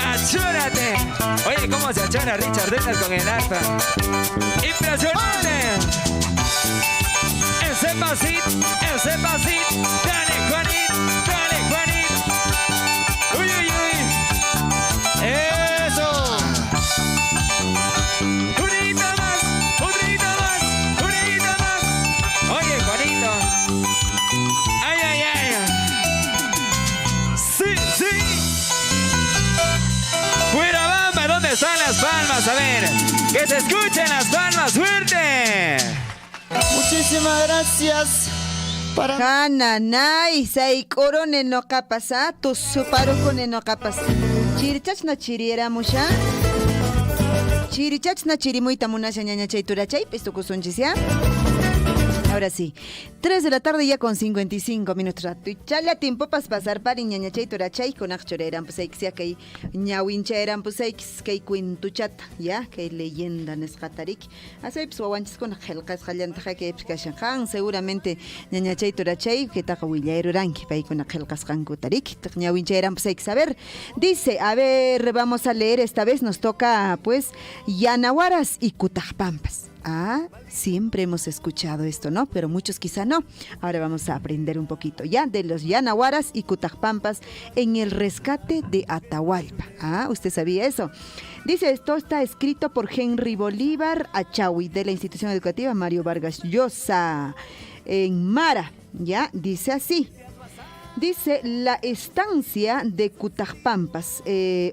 Achúrate. Oye, ¿cómo se achora Richard Douglas con el arpa? ¡Impresionante! Ese pasito, ese pasito. Dale, Juanito, dale, Juanito. Uy, uy, uy. ¡Eso! Unita más, unita más, unita más. Oye, Juanito. Ay, ay, ay. Sí, sí. Fuera Bamba, ¿dónde están las palmas? A ver, que se escuchen las palmas fuerte. Muchísimas gracias. Para... Hananay, sayk'uruni nuqapas, ah, tusuparukuni nuqapas. Chirichachna chirieramusha. Chirichachna chirimuyta munasha ñañachay turachaypis tukusunchis, ¿ya? Ahora sí, 3 de la tarde ya con 55 minutos. Rato. Y chala tiempo pas pasar para ñañachay turachay con achchoreran pues ya kay ñawinchaeran pues kay cuentuchata, ya kay leyenda nisqatarik. Así pues wawanchiskuna qillqasqallantaqa kaypis kashan qan seguramente ñañachay turachay kaytaqa willayruranki paykuna qillqasqankutarik. Ñawinchaeran pues a ver, dice, a ver, vamos a leer esta vez nos toca pues Yanahuaras y Cutacpampas. Ah, siempre hemos escuchado esto, ¿no? Pero muchos quizá no. Ahora vamos a aprender un poquito ya de los Yanahuaras y Cutacpampas en el rescate de Atahualpa. Ah, ¿usted sabía eso? Dice, esto está escrito por Henry Bolívar Achaui de la institución educativa Mario Vargas Llosa en Mara. Ya, dice así. Dice la estancia de Cutajpampas,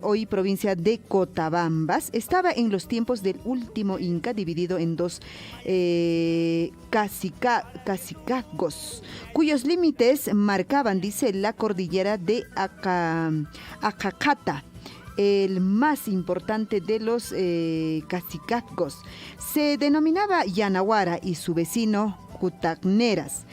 hoy provincia de Cotabambas, estaba en los tiempos del último Inca dividido en dos cacicazgos, cuyos límites marcaban, dice, la cordillera de Acacata. El más importante de los cacicazgos se denominaba Yanahuara y su vecino Cutacneras.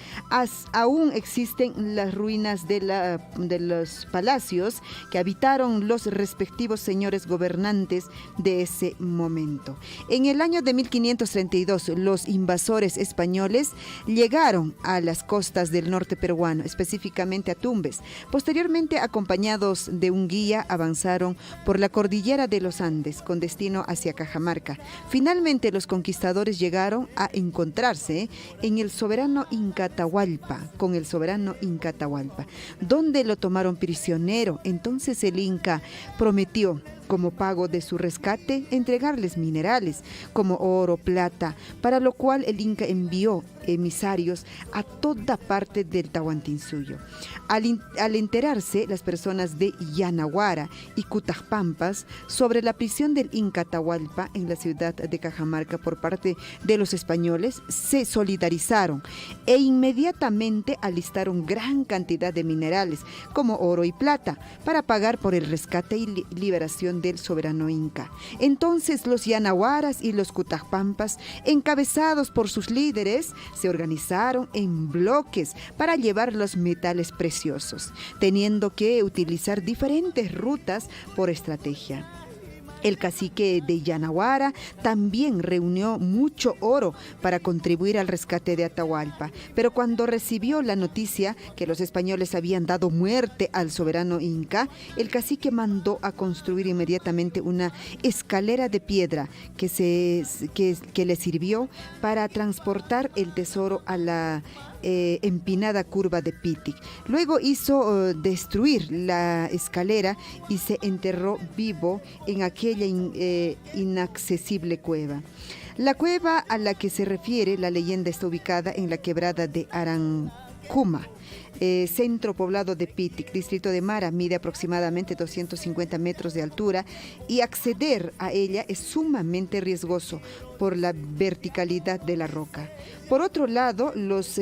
Aún existen las ruinas de los palacios que habitaron los respectivos señores gobernantes de ese momento. En el año de 1532, los invasores españoles llegaron a las costas del norte peruano, específicamente a Tumbes. Posteriormente, acompañados de un guía, avanzaron por la cordillera de los Andes con destino hacia Cajamarca. Finalmente, los conquistadores llegaron a encontrarse en el soberano Inca Atahualpa, con el soberano Inca Atahualpa, donde lo tomaron prisionero. Entonces el Inca prometió, como pago de su rescate, entregarles minerales como oro, plata, para lo cual el Inca envió emisarios a toda parte del Tahuantinsuyo. Al enterarse las personas de Yanahuara y Cutajpampas sobre la prisión del Inca Atahualpa en la ciudad de Cajamarca por parte de los españoles, se solidarizaron e inmediatamente alistaron gran cantidad de minerales como oro y plata para pagar por el rescate y liberación del soberano Inca. Entonces los Yanahuaras y los Cutajpampas, encabezados por sus líderes, se organizaron en bloques para llevar los metales preciosos, teniendo que utilizar diferentes rutas por estrategia. El cacique de Yanahuara también reunió mucho oro para contribuir al rescate de Atahualpa, pero cuando recibió la noticia que los españoles habían dado muerte al soberano Inca, el cacique mandó a construir inmediatamente una escalera de piedra que le sirvió para transportar el tesoro a la empinada curva de Pitic. Luego hizo destruir la escalera y se enterró vivo en aquella inaccesible cueva. La cueva a la que se refiere la leyenda está ubicada en la quebrada de Arancuma, centro poblado de Pitic, distrito de Mara. Mide aproximadamente 250 metros de altura y acceder a ella es sumamente riesgoso por la verticalidad de la roca. Por otro lado, los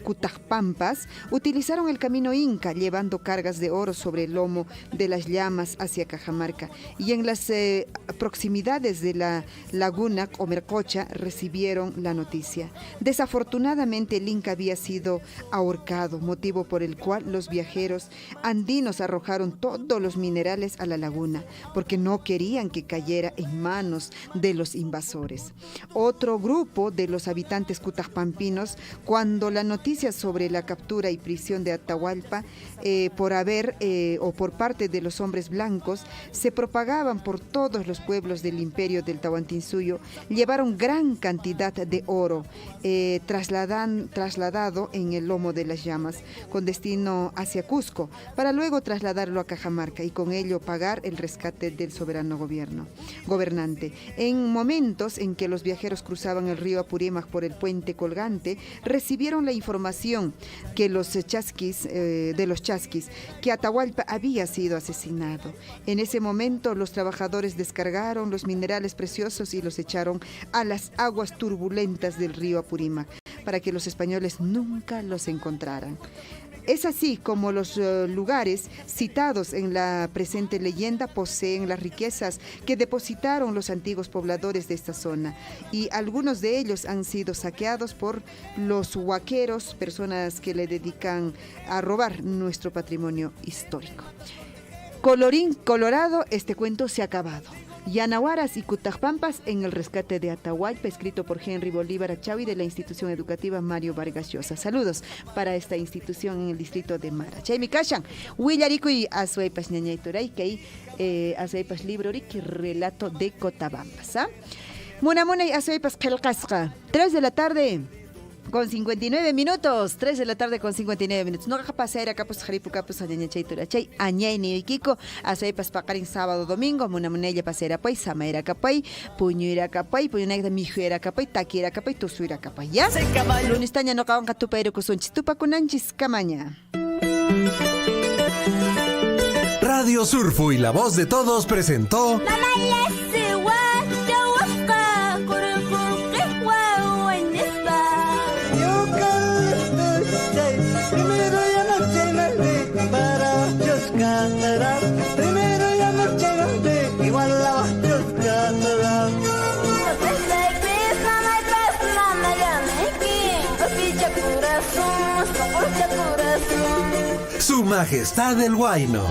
Cutajpampas utilizaron el camino inca, llevando cargas de oro sobre el lomo de las llamas hacia Cajamarca, y en las proximidades de la laguna Comercocha recibieron la noticia. Desafortunadamente, el inca había sido ahorcado, motivo por el cual los viajeros andinos arrojaron todos los minerales a la laguna, porque no querían que cayera en manos de los invasores. Otro grupo de los habitantes cutajpampinos, cuando la noticia sobre la captura y prisión de Atahualpa por haber o por parte de los hombres blancos se propagaban por todos los pueblos del imperio del Tahuantinsuyo, llevaron gran cantidad de oro trasladado en el lomo de las llamas con destino hacia Cusco, para luego trasladarlo a Cajamarca y con ello pagar el rescate del soberano gobernante. En momentos en que los viajeros cruzaban el río Apurímac por el puente colgante, recibieron la información que los chasquis, que Atahualpa había sido asesinado. En ese momento los trabajadores descargaron los minerales preciosos y los echaron a las aguas turbulentas del río Apurímac para que los españoles nunca los encontraran. Es así como los lugares citados en la presente leyenda poseen las riquezas que depositaron los antiguos pobladores de esta zona, y algunos de ellos han sido saqueados por los huaqueros, personas que le dedican a robar nuestro patrimonio histórico. Colorín colorado, este cuento se ha acabado. Yanahuaras y Cutajpampas en el rescate de Atahualpa, escrito por Henry Bolívar Achaui de la institución educativa Mario Vargas Llosa. Saludos para esta institución en el distrito de Mara. Chaymi kashan, willarikuy asuaypas ñañayturay kay asuaypas libroriki relato de Cotabampas. ¿Ah? Munamunay asuaypas qillqasqa. 3 de la tarde con 59 minutos, 3 de la tarde con 59 minutos. No pasera capos jaripu capos añañachaytura chay añayni kiko asaypas paqarin sábado domingo munamunella pasera pay samaira kapay puñuira kapay puñunayta mijuera kapay taquira kapay tusuira kapay ya. Lunes taña no kawanqa tupayrukusunchis tupakunanchis kamaña. Radio Surfu y la voz de todos presentó Su Majestad el Huayno.